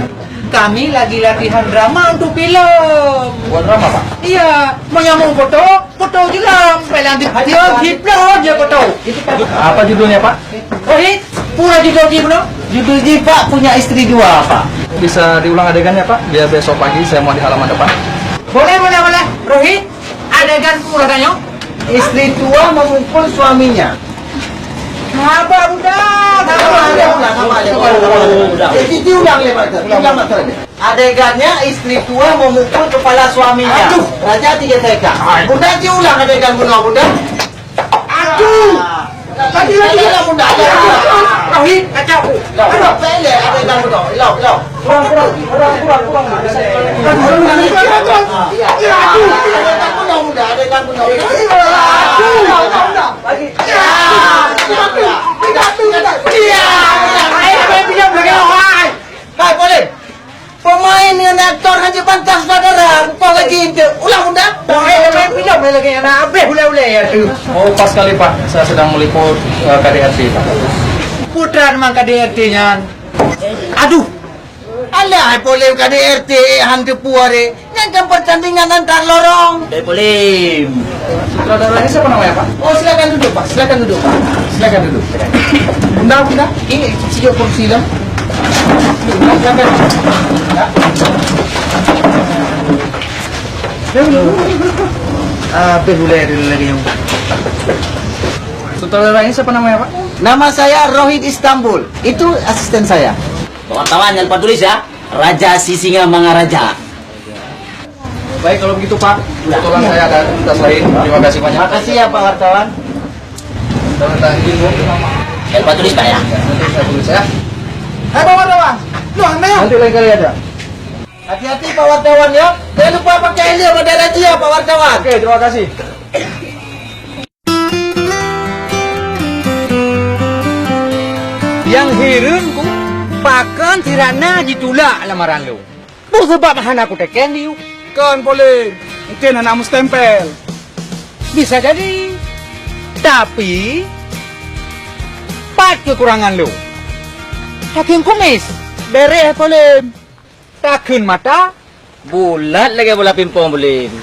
Kami lagi latihan drama untuk film. Buat drama, Pak? Iya, mau nyambung foto, foto je lah. Sampai lanjut dia, hiplon je foto. Apa judulnya, Pak? Rohit, pura judul ji bunoe? Judul ji, Pak, punya istri dua, Pak. Bisa diulang adegannya, Pak? Biar besok pagi saya mau di halaman depan. Boleh, boleh, boleh. Rohit, adegan pura tanyoe. Istri tua memukul suaminya. Sabar, Bunda. Sabar, sabar, sabar, sabar, sabar. Diulang, Pak. Diulang, Pak. Adegannya istri tua memukul kepala suaminya. Aduh. Raja tiga teka. Hai. Bunda, diulang adegan bunoe, Bunda. Aduh. Lagi, lagi. Adegan Bunda. Rohit, kacau. Aduh, pendek adegan bunoe. Ilong, ilong. Kurang, kurang, kurang, kurang, kurang. Aduh, aduh, aduh, aduh. Ya, aduh. Adegan bunoe, Bunda. Adegan bunoe. Aduh. Lagi. Ya. Aduh, aduh, aduh. Ya. Ayo, ayo, pinjam lagi, hai. Hai, boleh. Pemain dengan aktor hanya pantas saudara, rupa lagi ente. Ulang, Bunda. Wah, eh, main film lagi, anak habis ulai-ulai ya tu. Oh, pas sekali, Pak. Saya sedang meliput, eh, K D R T, Pak. Putra memang K D R T nyan. Aduh. Alah, polém K D R T, han teupeu are. Nyan kan pertandingan antar lorong. Dari polém. Sutradaranya siapa namanya, Pak? Oh, silakan duduk, Pak. Silakan duduk, Pak. Silakan duduk. Bunda, Bunda, ini sijok kursi dah. Bunda, silakan. Ya. Ah, habis ulai dulu lagi yang. Sutradaranya siapa namanya, Pak? Nama saya Rohit Istanbul. Itu asisten saya. Wartawan, jangan lupa tulis ya. Raja Sisingamangaraja. Baik, kalau begitu, Pak. Kebetulan saya ada tugas lain. Terima kasih banyak. Makasih ya, Pak wartawan. Selamat pagi, Bu. Jangan lupa tulis, Pak, ya. Nanti saya tulis, ya. Hai, Pak wartawan. Loh, Anda ya? Nanti lain kali aja. Hati-hati, Pak wartawan, ya. Jangan lupa pakai helm pada razia, Pak wartawan. Oke, terima kasih. Nyang hireuen ku, pakon si Ratna jitulak lamaran lôn. Peue sabab hana kuteken di u? Kon polém, mungken hana mustempel. Bisa jadi. Tapi, pat keukurangan lôn? Takheun kumis. Beres polém. Takheun mata. Bulat lagèe bola pimpong polém.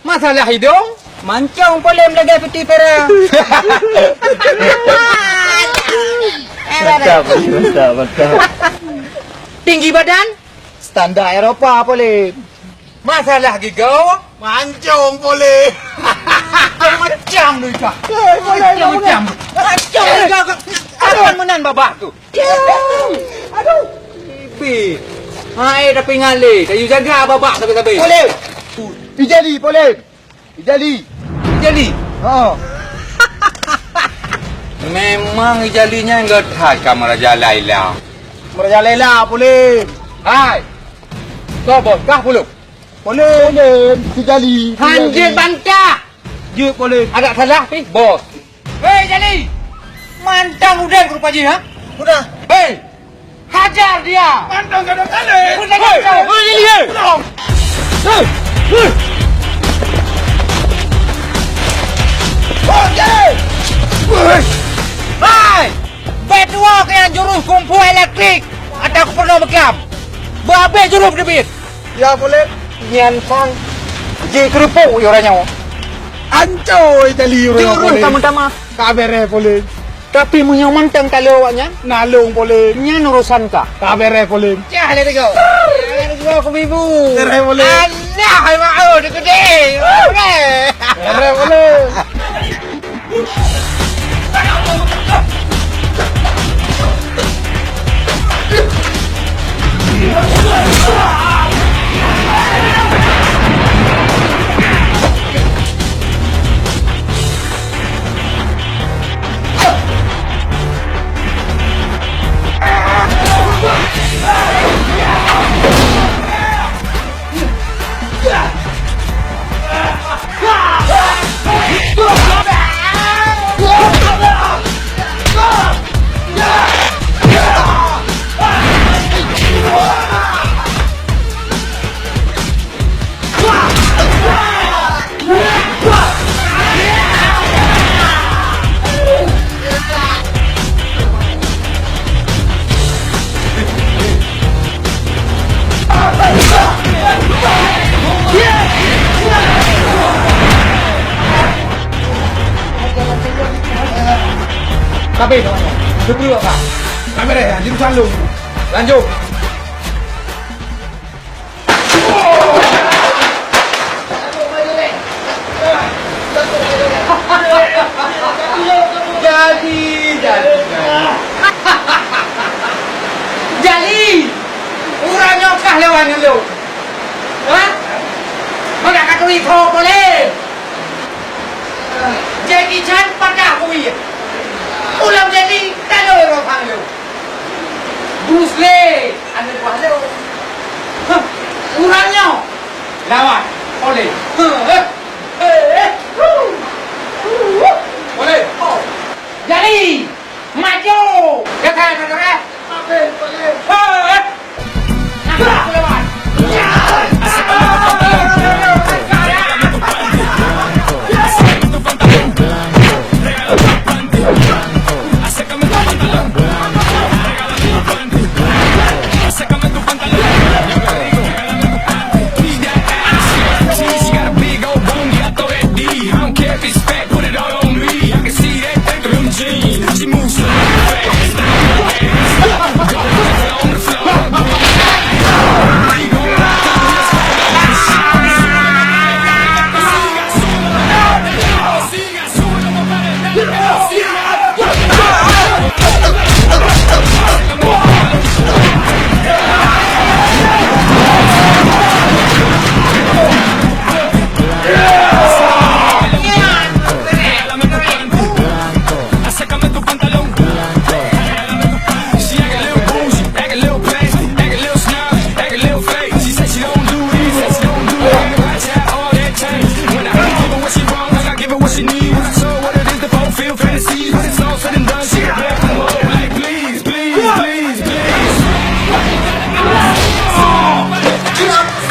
Masalah idong? Mancong polem lagèe piti pera. Mantap, mantap, mantap. Tinggi badan? Standar Eropa polem. Masalah gigoe? Mancong polem. Macam-macam lu, Ika. Macam-macam. Mancong gigoe. Aduh, meunan babah tu. Aduh. Ibi. Hai, tapi ngaleh. Kayu jaga babah sabe-sabe. Polem. Ijali, polem. Ijali. Ijali? Ha. Memang Ijali nyan geuthai ka Meuraja Laila. Meuraja Laila, polem. Hai. Kah, bos, kah puluk. Polem, Ijali. Han jeuet bantah. Jeuet, polem. Adak salah pih, bos. Hei, Jali! Mantong udeb rupa jih, ha? Udah. Hei! Hajar dia! Mantong kadang kali. Udah, hei, kacau. Hei, Jali, hei! Tolong. Hei! Hei! Oh, Jali! Hei! Hai! Bèk tuwo keu nyan jurus kungfu elektrik. Ata kupeurunoe beuklam. Beuhabéh jurus teubiet. Ya, polem. Nyan sang jikeureupeuk ureueng nyoe. Ancôi tali ureueng nyoe, polem. Jurus tamah-tamah. Ka beureh, polem. Tapi meunyoe mantong talo awaknyan, nalông, polem. Nyan urusan ka. Ka beureh, polem. Cah lé teugok. Jangan gua aku ibu. Beureh, polem. Alah, hai mak, oh, dikeudeh. Beureh. Beureh, polem. Tapi, betul tak? Kamera, lanjut. Jadi, jadi, jadi. Jadi, ureueng nyoe kah lawan ulôn? Hah? Mana ka turi tho boleh? Jackie Chan patah bui. Ulang jadi, tak ada orang panggil. Bruce Lee, aneuk buah lôn. Huh, ureueng nyoe lawan oleh. Huh, eh, eh, eh. Huh, huh, huh. Oleh. Oh. Jadi, maju. Gagal, gagal, eh. Habis, oleh. Huh, eh.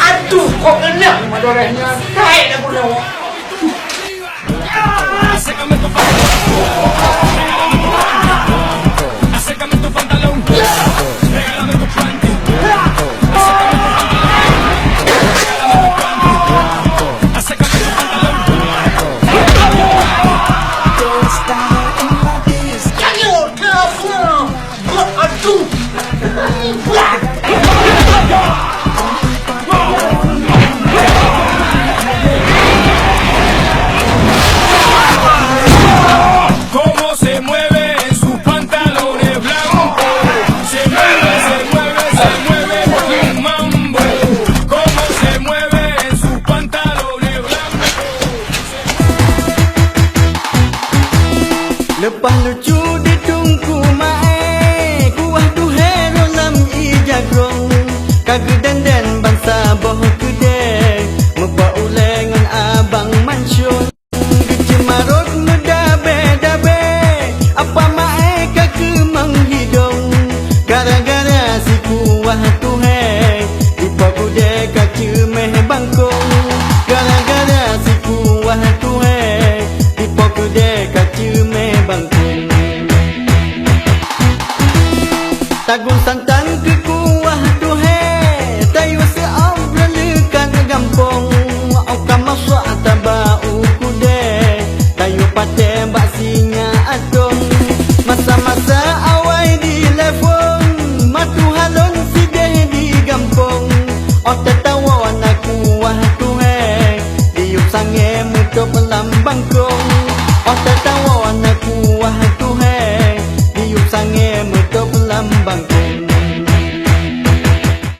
Aduh, kok ngenah madoreh nyan. Kaék dah bunoe. Cómo se mueve en sus pantalones blancos. Se mueve, se mueve, se mueve como un mambo. Cómo se mueve en sus pantalones blancos. Leupah lucu di Teungku Mae, kuah duhe rôh lam ija grong. Ka geudenden bansaboh keudè, meupaulée ngon abang mansion. Geuceumarot meudabe-dabe, apa mae ka keumang hidong. Gara-gara si kuah tuhe, ipo keudè ka ceumeh bangkong. Gara-gara si kuah tuhe, ipo keudè ka ceumeh bangkong. Tagun santan keu kuah tuhe, tayue seu'ob leukat gampông. Óh ka masak taba u keudè, tayue patéh bak sinyak atong. Masa-masa awai di Lefon, matuha lôn sideh di gampông. Óh tatawoe na kuah tuhe, diyueb sangé meutôb lam bangkông. Óh tatawoe na kuah